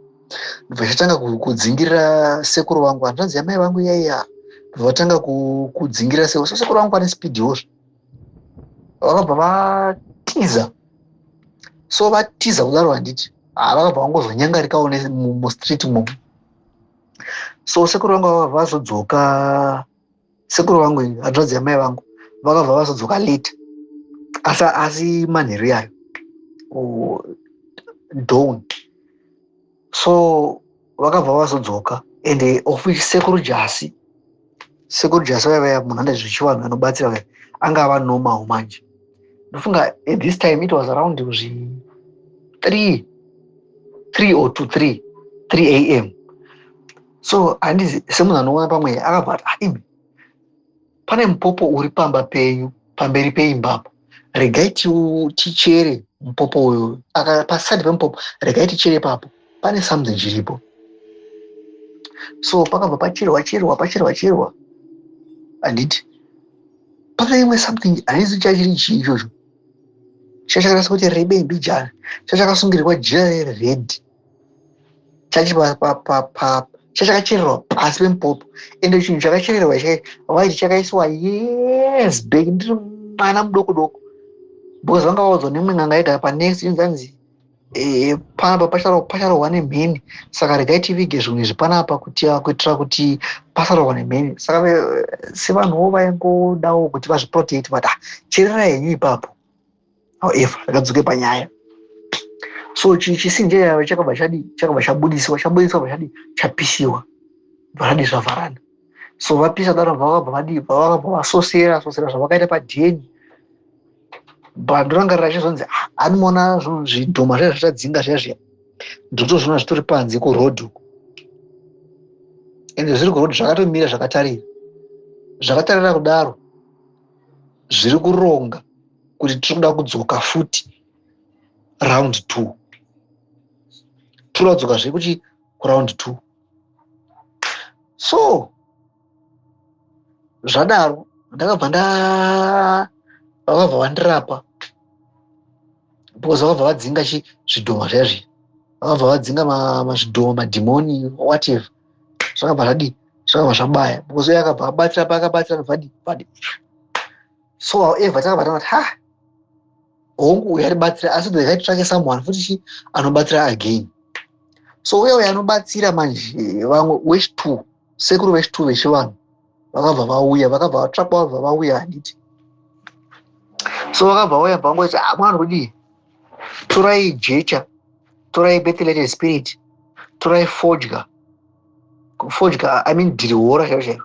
ndobva chatanga kudzingirira sekuru vangu, hanzvanzi yamai vangu iyaiya. Ndobva vatanga kudzingirira sekuru. So sekuru vangu vane speed wozvo, vakabva vatiza. So vatiza kudaro, handiti, vakabva vangozonyangarikawo mustreet momo. So sekuru vangu vakabva vazodzoka, sekuru vangu, hanzvadzi yamai vangu, vakabva vazodzoka late, asi manheru yayo, dawn. So vakabva vazodzoka, and of which Sekuru Jasi vaiva munhu anoita zvechivanhu, anobatsira vaya, anga ava normal manje. Ndofunga at this time it was around zvi 3 or 2 3 3 a.m. So handizi semunhu anoona pamwe, akabva ati, "Ah, imi, pane mupopo uri pamba penyu, pamberi peimbapo. Regai tichere mupopo uyu paside pemupopo, regai tichere ipapo, pane something chiripo." So pakabva pacherwa cherwa, pacherwa cherwa, handiti. Pane imwe something, handizi chachiri chii ichocho, chachakaita sekuti rebe mbijana, chachakasungirirwa jira rered, chachakachererwa pasi pemupopo. Ende chinhu chakachererwa vaiti chakaiswa years back, ndiri mwana mudoko doko, because vanga vaudzwa nemwe n'anga yegara panext, inzanzi panapa pacharohwa nemheni, saka regai tivige zvinhu izvi panapa kuitira kuti pasarohwa nemheni. Saka sevanhuwo vaingodawo kuti vazviprotect, but ah, chererai henyu ipapo. However, rakadzoke panyaya. So chisinje chakabva chadi, chakabva chabudisiwa, chabudiswa, bva chadi, chapisiwa, bva zvadi zvavharana. So vapisa daro, vakabva vadi, vakabva vasosera sosera zvavakaita padheni. But ndorangarira chizonzi, "Ah, anoona zvidhoma zviya zvichadzinga zviya zviya, ndotozviona zvitori panze kurodhi uko." Ende zviri kurodhi zvakatomira zvakatarira, zvakatarira kudaro, zviri kuronga kuti tiri kuda kudzoka futi round two, tiri kuda kudzoka zvekuti kuround two. So zvadaro, ndakabva nda vakabva vandirapa, because vakabva vadzinga chi zvidhoma zviya zviya, vakabva vadzinga mazvidhoma, madhimoni, whatever. Zvakabva zvadii, zvakabva zvabaya, because uye akabva abatira paakabatira, vadi vadi. So however, takabva tanati, ha, hongu, uyu aribatsira, asi regai titsvake someone futi chi anobatsira again. So uya uya anobatsira manje, vamwe wechi2, sekuru vechi2 vechivanhu vakabva vauya, vakabva vatsvakwa, vabva vauya, handiti? So vakabva vauya, bva vangoti, "Ah, mwana, kudii, torai jecha, torai methylated spirit, torai fodya." Fodya, I mean dhirihora chairo chairo.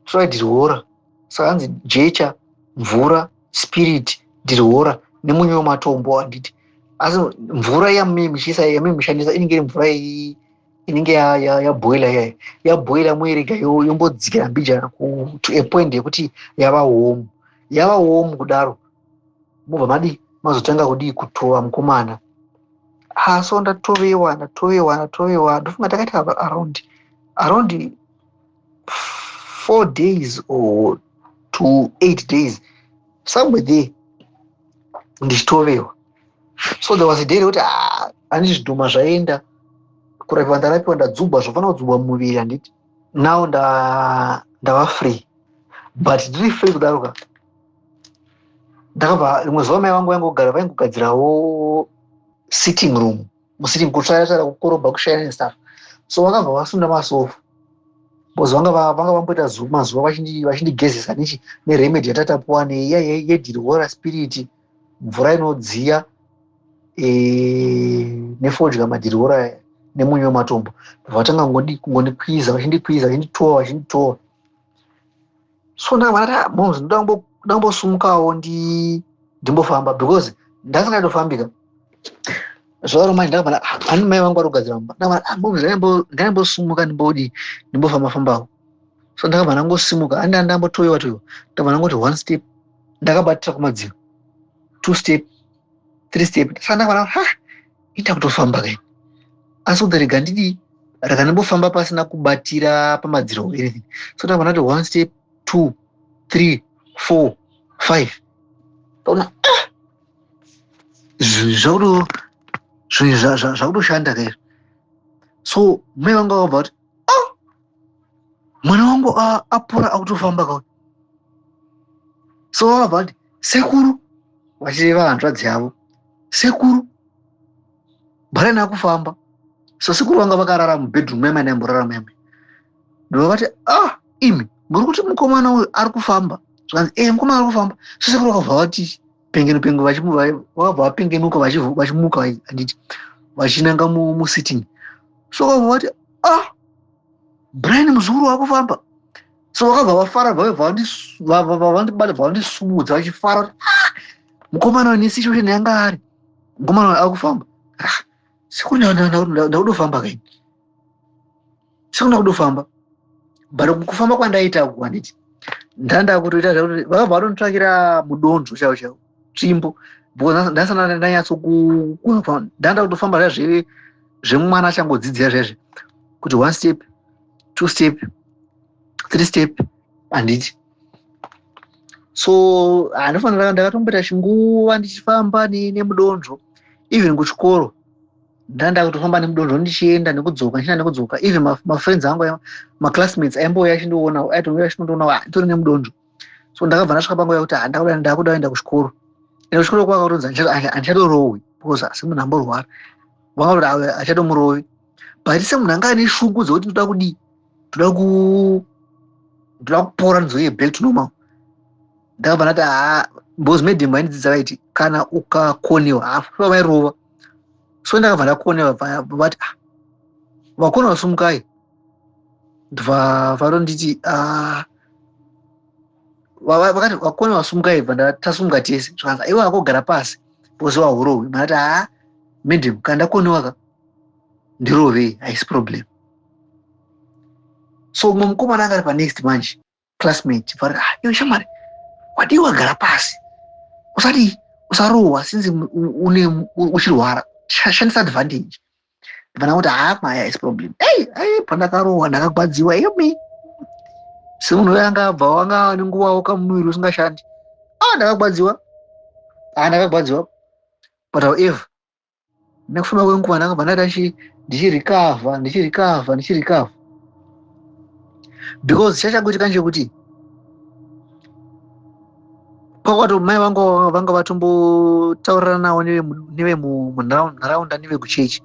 Torai dhirihora. Saka hanzi jecha, mvura, spirit, dhirihora nemunyu wematombo, handiti? Asi mvura yamuchiisa, yamuchishandisa, inenge iri mvura inenge yabhoila iyaya. Yabhoila, moirega yombodzikira mbijana to a point yekuti yava warm. Yava warm kudaro, mobva madii, mazotanga kudii, kutova mukomana. Ah, so ndatovewa, ndatovewa, ndatovewa. Ndofunga takaita around 4 days or to 8 days, somewhere there, ndichitovewa. So there was a day rekuti, ah, handiti zvidhoma zvaenda, kurapiwa ndarapiwa, ndadzubwa zvofanira kudzubwa mumuviri, handiti? Now ndava free. But ndiri free kudaro ka, ndakabva rimwe zuva, mai vangu vaingogara, vaingogadzirawo sitting room, musitting, kutsvaira tsvaira, kukorobha, kushaina nestuff. So vakabva vasunda masofa, because vanga vamboita mazuva vachindigezesa nechi neremedy yatatapuwa neiya yedhirihora, spirit, mvura inodziya, nefodya, madhirihora nemunyu wematombo. Vatanga kungondikwiza, vachindikwiza, vachinditova, vachinditova. So ndakabva ndati, "Ah, moms, ndoda kumbosumukawo ndimbofamba," because ndasingatofambika zvadaro. Manje ndakabva, ani mai vangu vari kugadzira mumba, ndakabva, "Ah, moms, ngaimbosumuka, ndimbodii, ndimbofamba fambawo." So ndakabva ndangosimuka, andi ndambotoiwa toiwa. Ndakabva ndangoti one step, ndakabatira kumadziro, two step, three step. Saka ndakabva, ha, ita kutofamba kai, asi kuti rega ndidii, rega ndimbofamba pasina kubatira pamadziro or anything. So ndakabva ndati one step, two, three, four, five. Ndaona, ah, zvinhu zvakutoshanda kaizvo. So mai vangu vakabva vati, "Ah, mwana wangu apora, akutofamba kauya." So vakabva vati, "Sekuru," vachireva hanzvadzi yavo, "Sekuru, Brian akufamba." So sekuru vanga vakarara mubedroom maima ndaimborara maima. Ndovati, "Ah, imi muri kuti mukomana uyu ari kufamba?" Zvikanzi, "E, mukomana ari kufamba." So sekuru vakabva vati pengenu pengu, vakabva vapengenuka, vachimuka, handiti, vachinanga musitting. So vakabva vati, "Ah, Brian muzukuru wakufamba." So vakabva vafara, vabva vandibata, bva vandisumudza vachifara kuti, "Ah, mukomana uyu nesituation yanga ari, mukomana uyu akufamba. Ah, sekuru, ndakudofamba kaini, sekuru, ndakudofamba." But kufamba kwandaita uku, handiti, ndanda kutoita zvekuti vakabva vatonditsvakira mudonzvo chaiwo chaiwo, tsvimbo, because ndasana ndanyatso, ndanda kutofamba zviya zvemwana achangodzidzira zviya zviya, kuti one step, two step, three step, handiti? So handifanira, ndakatomboita chinguva ndichifamba nemudonzvo. Even kuchikoro ndanda kutofamba nemudonzvo, ndichienda nekudzoka, ndichienda nekudzoka. Even mafriends angu, maclassmates aimbouya achindiona, aitouya achinondiona nditori nemudonzvo. So ndakabva ndasvika panguva yekuti ndakuda kuenda kuchikoro. Ende kuchikoro kwakatonzi handichatorohwi, because semunhu amborwara vanga kuti hachatomurovi. But semunhu anga ane shungu dzekuti ndoda kudii, ndoda kupora, ndidzoke back to normal, ndakabva ndati ha, because madam vaindidzidza vaiti kana ukakoniwa hafa vairova. So ndakabva ndakoniwa, vati, "Ah, vakoniwa, sumukai." Ndobva varonditi, ah, vakati, "Vakoniwa, sumukai." Bva tasumuka tese, zvakanzi, "Iwe akogara pasi because wahurohwi." Mandati, "Ha, madam, kana ndakoniwa ka, ndirovei, haisi problem." So mumwe mukomana anga ari panext manje, classmate, vari, "Ah, iwe shamwari, wadii wagara pasi? Usati usarohwa since une uchirwara, shandisa advantage." Ndibva kuti, "Ha, maya, haisi problem." Ei, ei, pandakarohwa ndakagwadziwa imi, semunhu uyo anga abva wanga nenguvawo kamuviri usingashandi. Ah, ndakagwadziwa, ah, ndakagwadziwa. But however, nekufamba kwenguva ndakabva ndaita ndichirecover, ndichirecover, ndichirecover, because chachangoitika ndechekuti kwakwato mai vangu vanga vatombotaurirana navo nevemunharaunda, nevekuchechi.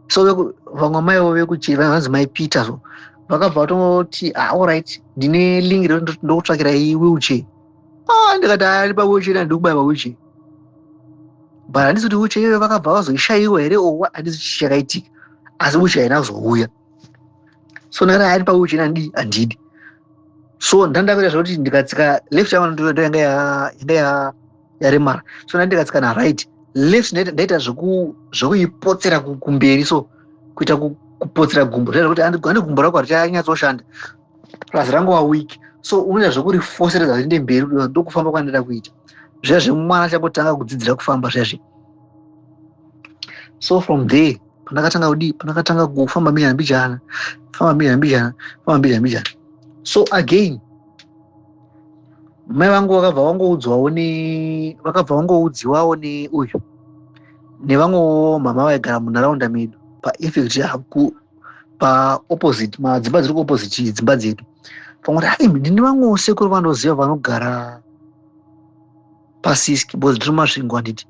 So vamwe maivo vekuchechi vanzi Mai Peter, so vakabva vatoti, "Ah, alright, ndine link, ndokutsvakirai wheelchair." Ah, ndikati, "Aya, ndipa wheelchair, handidi kubaya pawheelchair." But handisi kuti wheelchair iyoyo vakabva vazoishayiwa here or handisi chii chakaitika, asi wheelchair haina kuzouya. So ndakati, "Aya, ndipa wheelchair, handidi, handidi." So ndandakuita zvekuti ndikatsika left yangu ndo yanga yaremara. So nda ndikatsika naright, left ndaita zvekuipotsera kumberi, so kuita kupotsera gumbo zvaita kuti handi gumbo rako harichanyatsoshanda, plus rangova weak. So unoita zvekurifoseredza riende mberi. Ndokufamba kwandaida kuita zviya zvemwana achangotanga kudzidzira kufamba zviya. So from there pandakatanga kudii, pandakatanga kufamba mbijana mbijana, famba mbijana mbijana, famba mbijana mbijana. So again mai vangu vakabva vangoudzwawo ne vakabva vangoudziwawo neuyu nevamwewo mama vaigara munharaunda medu, painfact paopposite, madzimba dziri kuopposite dzimba dzedu. Pamwe kuti, "Ai, ndine vamwewo sekuru vanoziva vanogara paSiski," because ndiri Masvingo, handiti?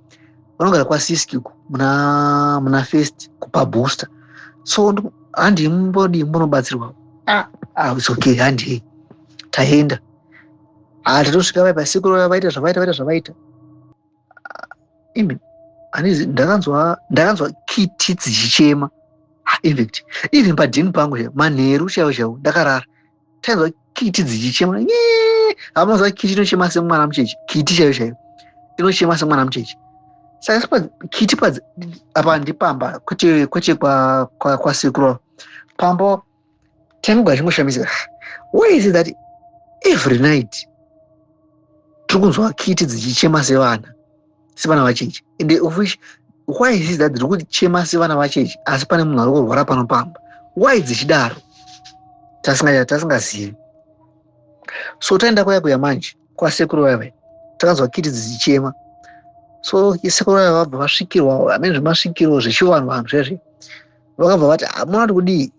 Vanogara kwaSiski uku muna First kupaBooster. So handii, mumbodii, munobatsirwa. Ah, ah, it's okay, handii. Taenda. Ah, tatosvika vai pasekuru vaya, vaita zvavaita, vaita zvavaita. Ah, imi, handizi ndakanzwa kiti dzichichema. Ah, infact even padheni pangu chaipo, manheru chaiwo chaiwo, ndakarara, tainzwa kiti dzichichema. Hamaziva kiti inochema semwana mucheche, kiti chaiyo chaiyo inochema semwana mucheche. Saka kiti apa ndipamba, kwete kwasekuru kwa pamba. Taingogara chingoshamisika, why is it that every night tiri kunzwa kiti dzichichema sevana vacheche? And of which, why is it that dziri kuchema sevana vacheche asi pane munhu ari kurwara pano pamba? Why dzichidaro? Tasingazivi. So taenda kuya kuya manje kwasekuru vaya, takanzwa kiti dzichichema. So sekuru vaya vabva vasvikirwa amene zvemasvikiro zvechivanhu vanhu zvezvi, vakabva vati, "Hamuna kuti kudii,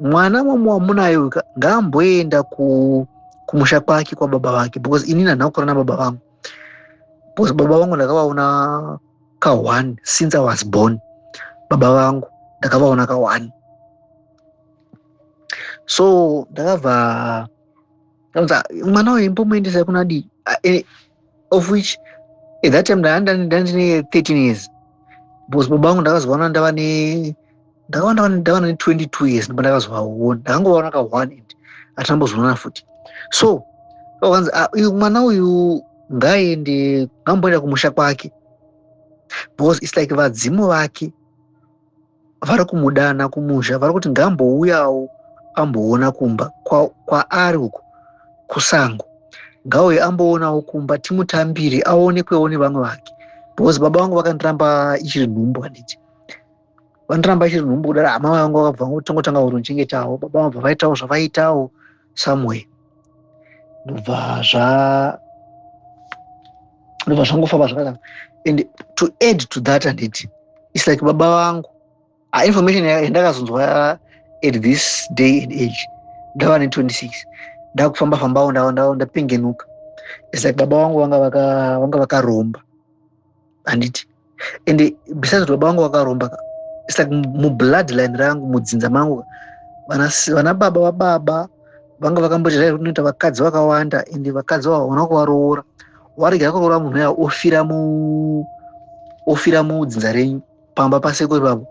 mwana mumwe wamunayo ngaamboenda kumusha kwake, kwababa vake," because inini handina kukura nababa vangu, because baba vangu ndakavaona ka1 since I was born. Baba vangu ndakavaona ka1. So ndakabva mwana uyu imbomuendesai kuna dii, of which at that time ndandine 13 years, because baba vangu ndakazovaona ndava ne ndakaona ndava ne22 years ndipo ndakazovaona. Ndakangovaona ka1 and hatinambozoonana futi. So vakanzi mwana uyu ngaaende, ngaamboenda kumusha kwake, because it's like vadzimu vake vari kumudana kumusha, vari kuti ngaambouyawo amboona kumba kwaari uko kusango, ngauye amboonawo kumba, timutambire, aonekwewo nevamwe vake, because baba vangu vakandiramba ichiri nhumbu, handiti? Vandiramba ichiri nhumbu kudaro, hama vangu vakabva tongotanga kutondichengetawo. Baba vabva vaitawo zvavaitawo somewhere. Ndobva zvangofamba zvakadaro. And to add to that, handiti, it's like baba vangu, information yandakazonzwa at this day and age, ndava ne26, ndakufamba fambawo, ndapengenuka, it's like baba vangu vanga vakaromba, handiti? And besides kuti baba vangu vakaromba, it's like mubloodline rangu, mudzinza mangu, vana baba vababa vanga vakamboti zvai kunoita vakadzi vakawanda, and vakadzi vava kuvaroora, warega kuroora munhu uya, ofira mudzinza renyu, pamba pasekuru ipapo.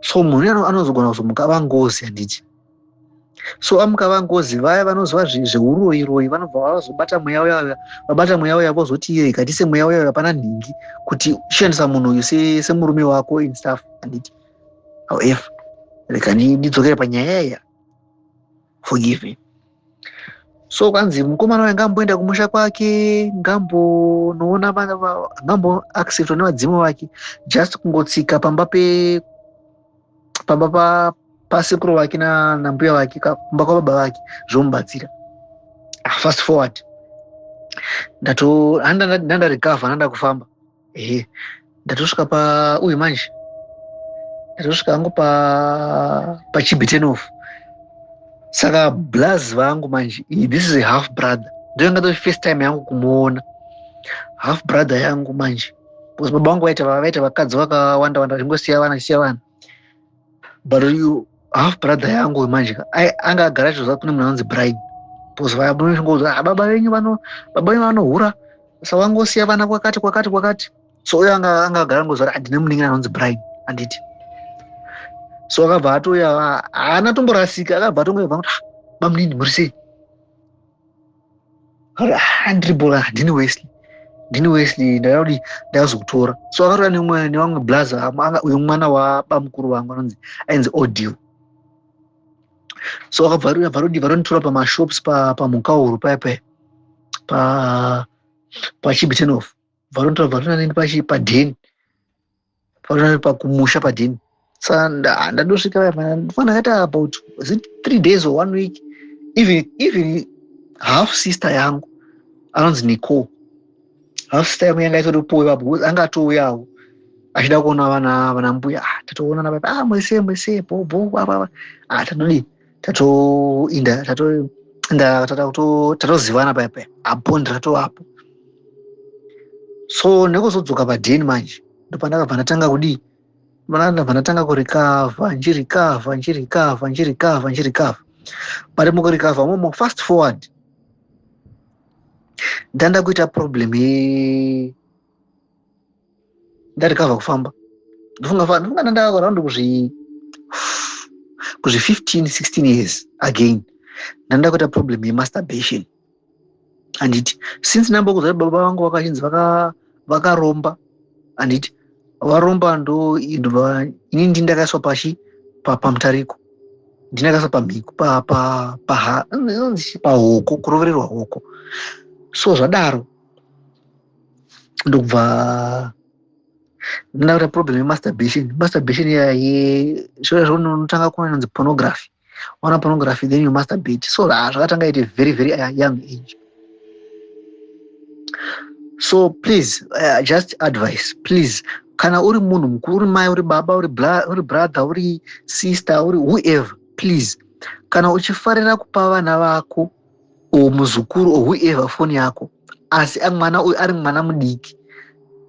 So munhu uya anozogona kuzomuka vangozi, handiti? So amuka vangozi, vaya vanozwa zveuroyi royi vanobva vazobata mweya uya. Vabata mweya uya, vozoti rega tise mweya uya pana nhingi kuti ushandisa munhu uyu semurume wako and stuff, handiti? However, rega ndidzokere panyaya iya, forgive me. So kwanzi mukomana uyu ngamboenda kumusha kwake, ngambonoona, ngamboacceptwa nevadzimu vake. Just kungotsika pamba pe pamba pasekuru vake nambuya vake, kumba kwababa vake, zvomubatsira. Fast forward, ndandarecover, ndanda kufamba. Ehe, ndatosvika pa uyu manje, ndatosvika hangu paChibi turn-off. Saka blaz vangu manje, this is a half brother, ndoyanga first time yangu kumuona half brother yangu manje, because baba vangu vaita vakadzi vakawanda wanda, vachingosiya vana, achisiya vana. But uyu half brother yangu manje anga agara achizoziva kune munhu anonzi Brian, because vayangouza baba venyu baba venyu vanohura, saka vangosiya vana kwakati kwakati kwakati. So uyo anga agara angoziva kuti handine munin'ina anonzi Brian, handiti? So akabva atouya, haana tomborasika, akabva atongoibva kuti, "Ah, bamunini, muri sei?" "Ah, ndiri bora, ndini Wesley, ndini Wesley, ndakadi ndakazokutora." So akatouya nevamwe blaza, uyu mwana wabamukuru vangu anonzi, ainzi Odil. So akabva varonditora pamashops paMukauru paya paya, paChibi turn-off. Varonditora, varonaneni padheni, varonani pakumusha padheni. Saka ndandosvika, ndofana ndakaita about, is it 3 days or one week? Even half sister yangu anonzi Nicole, half sister yangu yanga itoripowo ipapo, anga atouyawo achida kuona vana mbuya. Ah, tatoonana papa. Ah, mwese mwese bo bo apa. Ah, tatodii, tatoinda, tatoinda, tatozivana paya paya, abond ratovapo. So nekuzodzoka padheni manje, ndopandakabva ndatanga kudii, ndabva ndatanga kurecover, nchirecover, nchirecover, nchirecover, nchirecover. But mukurecover momo, fast forward, ndanda kuita problem ye ndarecover kufamba. Ndofunga ndanda around kuzvi 15 16 years. Again ndanda kuita problem yemasturbation, handiti? Since ndambokuziva kuti baba vangu vakachinzi vakaromba, handiti? Varomba, ndo ndobva inini ndindakaiswa pashi pamutariko, ndindakaiswa pamhiko, pahoko, kurovererwa hoko. So zvadaro, ndobva ndakuita problem yemasturbation. Masturbation iya ye unotanga kuona inonzi pornography, waona pornography, then you masturbate. So zvakatanga at a very very young age. So please, just advice, please, kana uri munhu mukuru, uri mai, uri baba, uri brother, uri sister, uri whoever, please, kana uchifarira kupa vana vako or muzukuru or whoever foni yako, asi mwana uyu ari mwana mudiki,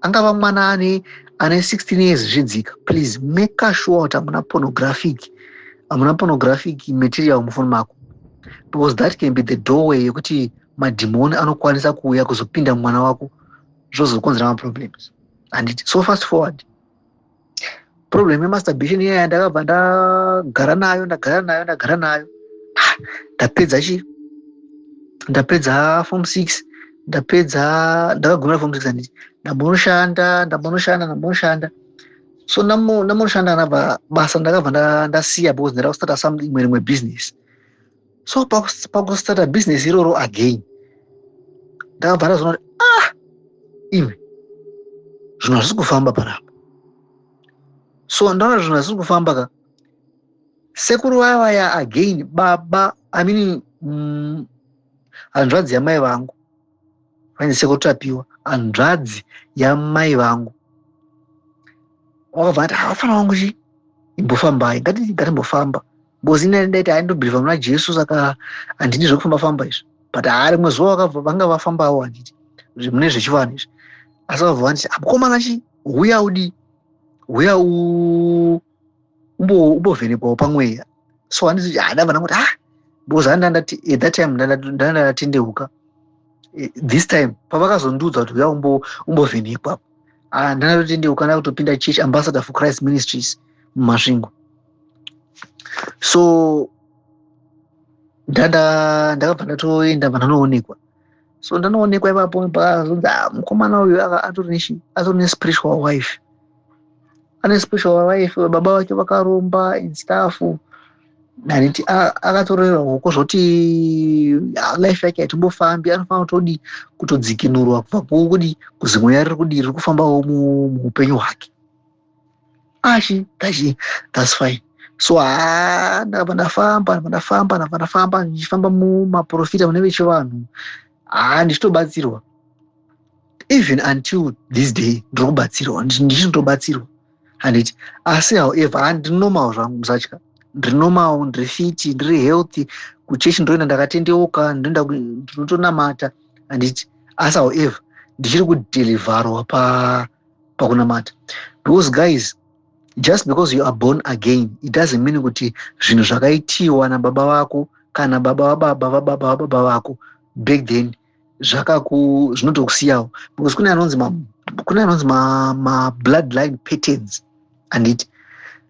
angava mwana ane 16 years zvidzika, please make sure kuti hamuna pornographic material mufoni mako, because that can be the doorway yekuti madhimoni anokwanisa kuuya kuzopinda mumwana wako, zvozokonzera maproblems, handiti? So fast forward, problem yemasturbation iyaya ndakabva ndagara nayo, ndagara nayo, ndagara nayo. Ah, ndapedza chi ndapedza form 6, ndapedza, ndakagumira form 6, handiti? Ndambonoshanda, ndambonoshanda, ndambonoshanda. So ndambonoshanda, ndabva basa, ndakabva ndasiya because ndaida kustarta some imwe rimwe business. So pakustarta business iroro again, ndakabva ndazoona kuti, ah, imi, zvinhu hazvisi kufamba panapa. So ndaona zvinhu hazvisi kufamba ka. Sekuru vaya vaya again, baba, I mean, Hanzvadzi yamai vangu vainzi Sekuru Tapiwa, hanzvadzi yamai vangu, wakabva ati, "Hafana wangu, chi imbofambai, ngatimbofamba," because ini ndaiti haindobhilivha muna Jesu, saka handidi zvekufamba famba izvi. But haa, rimwe zuva vakabva vanga vafambawo, handiti, mune zvechivanhu izvi, asi vakabva vanditi, "Mukomana, chi huya udi, huya umbovhenekwawo pamweya." So handiti, ndabva ndangoti, ah, because handandati at that time ndanda ndatendeuka. This time pavakazondiudza kuti huya umbovhenekwa, ndandatotendeuka, ndakutopinda church, Ambassador for Christ Ministries muMasvingo. So ndakabva ndatoenda, bva ndanoonekwa. So ndanoonekwa ipapo, pakazonzi, "Ah, mukomana uyu atori nespiritual wife, ane spiritual wife, baba vake vakaromba and stuff," handiti? Akatorerwa hoko zvoti life yake haitombofambi, anofanira kutodi kutodzikinurwa kubva kudi kuzimweya riri kudi riri kufambawo muupenyu hwake. Achi tachi, that's fine. So haa, ndakabva ndafamba, ndabva ndafamba, ndabva ndafamba, ndichifamba mumaprofita mune vechivanhu, haa, ndichitobatsirwa. Even until this day ndiri kubatsirwa, ndichitobatsirwa, handiti? Asi however, ha, ndiri normal zvangu, musatya, ndiri normal, ndiri fit, ndiri healthy. Kuchechi ndoenda ndakatendeuka, ndoenda, ndinotonamata, handiti? Asi however, ndichiri kudheliverwa pakunamata, because guys, just because you are born again, it doesn't mean kuti zvinhu zvakaitiwa nababa vako kana baba vababa vababa vababa vako back then zvakaku zvinotokusiyawo, because kune anonzi mabloodline patterns, handiti?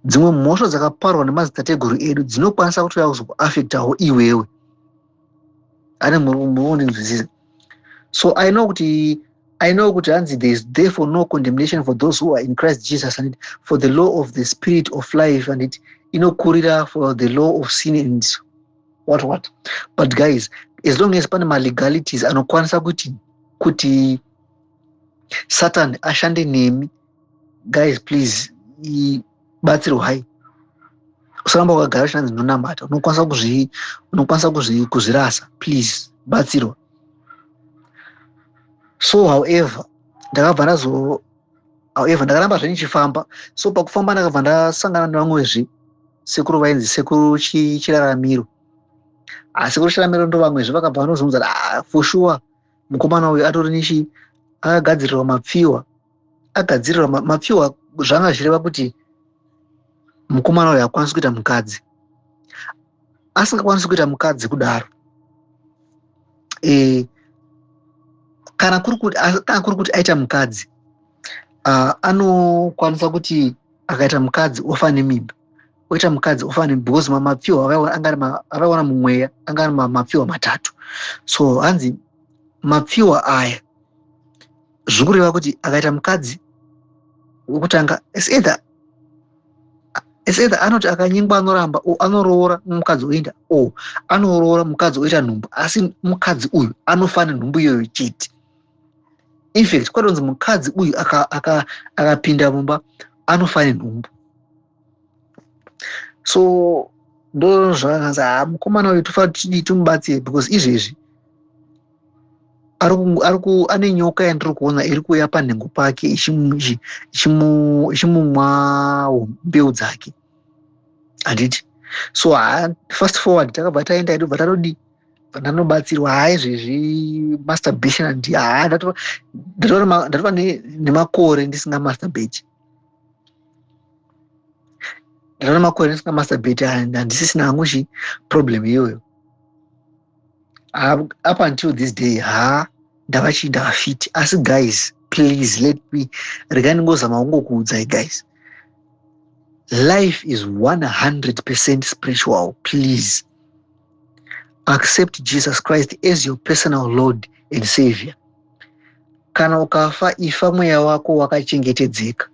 Dzimwe mhosva dzakaparwa nemadzitateguru edu dzinokwanisa kutouya kuzokuafectawo iwewe. Ane muondinzwisisa? So I know kuti hanzi, "There is therefore no condemnation for those who are in Christ Jesus," and for the law of the spirit of life, and it inokurira for the law of sin and what what. But guys, as long as pane malegalities anokwanisa kuti Satan ashande nemi, guys, please batsirwai. Usaramba wakagara uchinanzi ndinonamata. Unokwanisa kuzvirasa. Please batsirwa. So however, ndakabva ndazo however, ndakaramba zve ndichifamba. So pakufamba ndakabva ndasangana nevamwezve sekuru vainzi Sekuru Chiraramiro. Sekuru Chiraramiro ndo vamwezve vakabva vanozonza, "Ah, for sure mukomana uyu atori nechi, akagadzirirwa mapfiwa, agadzirirwa mapfiwa." Zvanga zvichireva kuti mukomana uyu hakwanisi kuita mukadzi. Asingakwanisi kuita mukadzi kudaro, kana kuri kuti aita mukadzi, anokwanisa kuti akaita mukadzi ofa nemimba, oita mukadzi ofa nemimba, because mapfiwa avaiona mumweya anga ari mapfiwa matatu. So hanzi mapfiwa aya zviri kureva kuti akaita mukadzi wekutanga, is either anoti akanyengwa anoramba, o anoroora mukadzi oenda, o anoroora mukadzi oita nhumbu, asi mukadzi uyu anofa nenhumbu iyoyo chete. Infact, kwatonzi mukadzi uyu akapinda mumba anofa nenhumbu. So ndo zvakanzi, ha, mukomana uyu tofanira tidii, timubatsire, because izvezvi ane nyoka yandiri kuona iri kuuya panhengo pake ichimumwa mbeu dzake, handiti? So ha, fast forward, takabva taenda, tobva tatodi ndanobatsirwa. Ha, izvezvi masturbation handi, ha, ndatova nemakore ndisinga masturbate, ndatova nemakore ndisinga masturbate. Handisisina hangu chi problem iyoyo up until this day. Ha, ndava chi, ndava fit. Asi guys, please let me, regai ndingozama kungokuudzai guys, life is 100% spiritual. Please accept Jesus Christ as your personal Lord and Savior. Kana ukafa, ifa mweya wako wakachengetedzeka.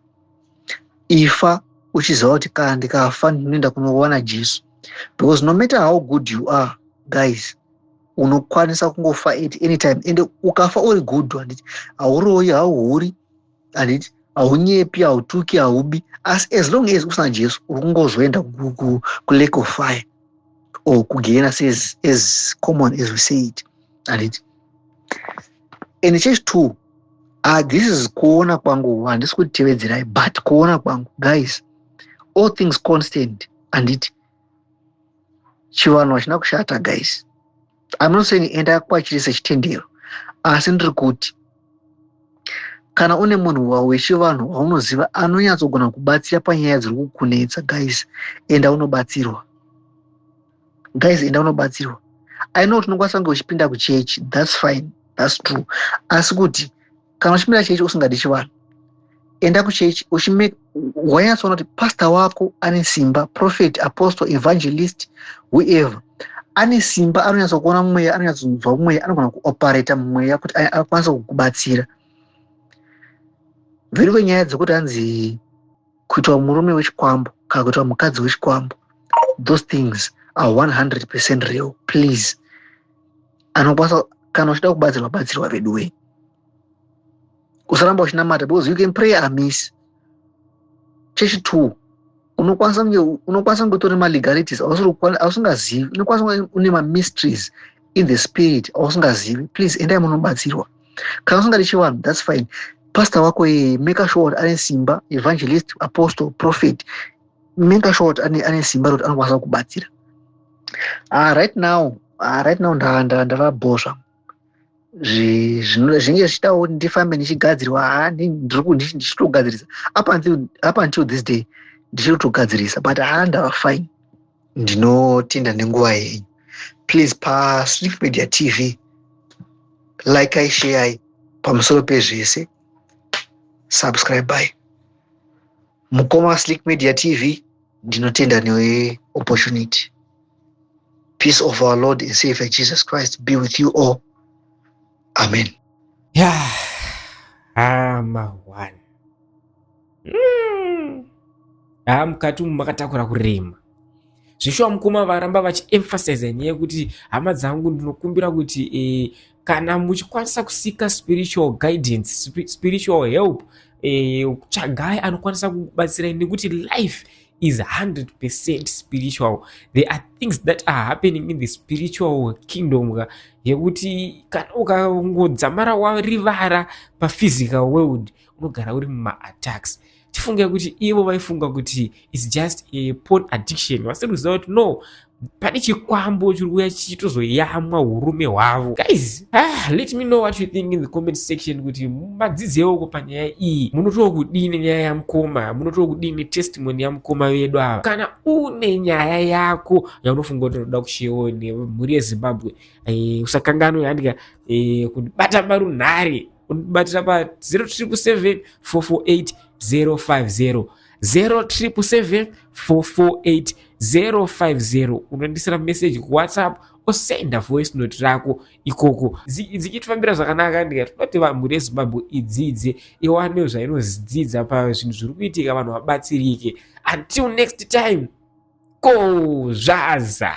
Ifa uchiziva kuti kana ndikafa ndinoenda kunowana Jesu, because no matter how good you are, guys, unokwanisa kungofa at any time. Ende ukafa uri good, handiti, hauroyi, hauhuri, handiti, haunyepi, hautuki, haubi, asi as long as usina Jesu, uri kungozoenda kulake of fire or kugehena, as common as we say it. Handiti? And chechi two, this is kuona kwangu, handisi kutitevedzerai, but kuona kwangu, guys, all things constant, handiti, chivanhu hachina kushata. Guys, I'm not saying enda kwachiri sechitendero, asi ndiri kuti kana une munhu wechivanhu waunoziva anonyatsogona kubatsira panyaya dziri kukunetsa, guys, enda unobatsirwa. Guys, enda unobatsirwa. I know tinokwanisa kunge uchipinda kuchechi, that's fine, that's true, asi kuti kana uchipinda chechi usingadi chivanhu, enda kuchechi wanyatsoona kuti pastor wako ane simba, prophet, apostle, evangelist, whoever ane simba, anonyatsokuona mweya, anonyatsonzwa mweya, anogona kuoperate mumweya kuti akwanise kukubatsira. Very kwenyaya dzekuti hanzi kuitwa murume wechikwambo kana kuitwa mukadzi wechikwambo, those things are 100% real. Please, anokwanisa, kana uchida kubatsirwa, batsirwa vedu wei. Usaramba uchinamata, because you can pray amiss. Chechi two, unokwanisa kunge utori malegalities ausingazivi, unokwanisa kunge une mamysteries in the spirit ausingazivi. Please, endai munobatsirwa. Kana usingadi chivanhu, that's fine. Pastor wako iyeye, make sure kuti ane simba, evangelist, apostle, prophet, make sure kuti ane simba rekuti anokwanisa kubatsira. Right now ndavabhosva. Zvinenge zvichidawo kuti ndifambe ndichigadzirwa. Ha, ndichitogadzirisa up until this day, ndichiri kutogadzirisa, but ha, ndava fine. Ndinotenda nenguva yenyu. Please, paSlick Media TV, like, share, pamusoro pezvese subscribe. Mukoma Slick Media TV, ndinotenda neopportunity. Peace of our Lord and Savior Jesus Christ be with you all. Amen. Ya, hama one. Ha, mukati umu makatakura kurema zvishuwa. Mukoma varamba vachiemphasize nyaya yekuti, hama dzangu, ndinokumbira kuti kana muchikwanisa kuseeka spiritual guidance, spiritual help, tsvagai anokwanisa kubatsirai, nekuti life is 100% spiritual. There are things that are happening in the spiritual kingdom ka, yekuti kana ukangodzamara warivara paphysical world, unogara uri mumaattacks. Tifunge kuti ivo vaifunga kuti it's just a porn addiction, vasiri kuziva kuti no, pane chikwambo chiri kuuya chichitozoyamwa urume hwavo. Guys, let me know what you think in the comment section, kuti madzidzewo panyaya iyi, munotoo kudini nyaya yamukoma, munotoo kudini testimony yamukoma vedu ava. Kana une nyaya yako yaunofunga kuti unoda kusharewo nemhuri yeZimbabwe, usakanganwe handika kundibata marunhare, undibatira pa 0777 448 050, 0777 448 050. Unondisira message kuWhatsApp, osenda voice note rako ikoko. Dzichitifambira zvakanaka, ndikati tinoti mhuri yeZimbabwe idzidze, iwanewo zvainodzidza pazvinhu zviri kuitika, vanhu vabatsirike. Until next time, ko zvaza.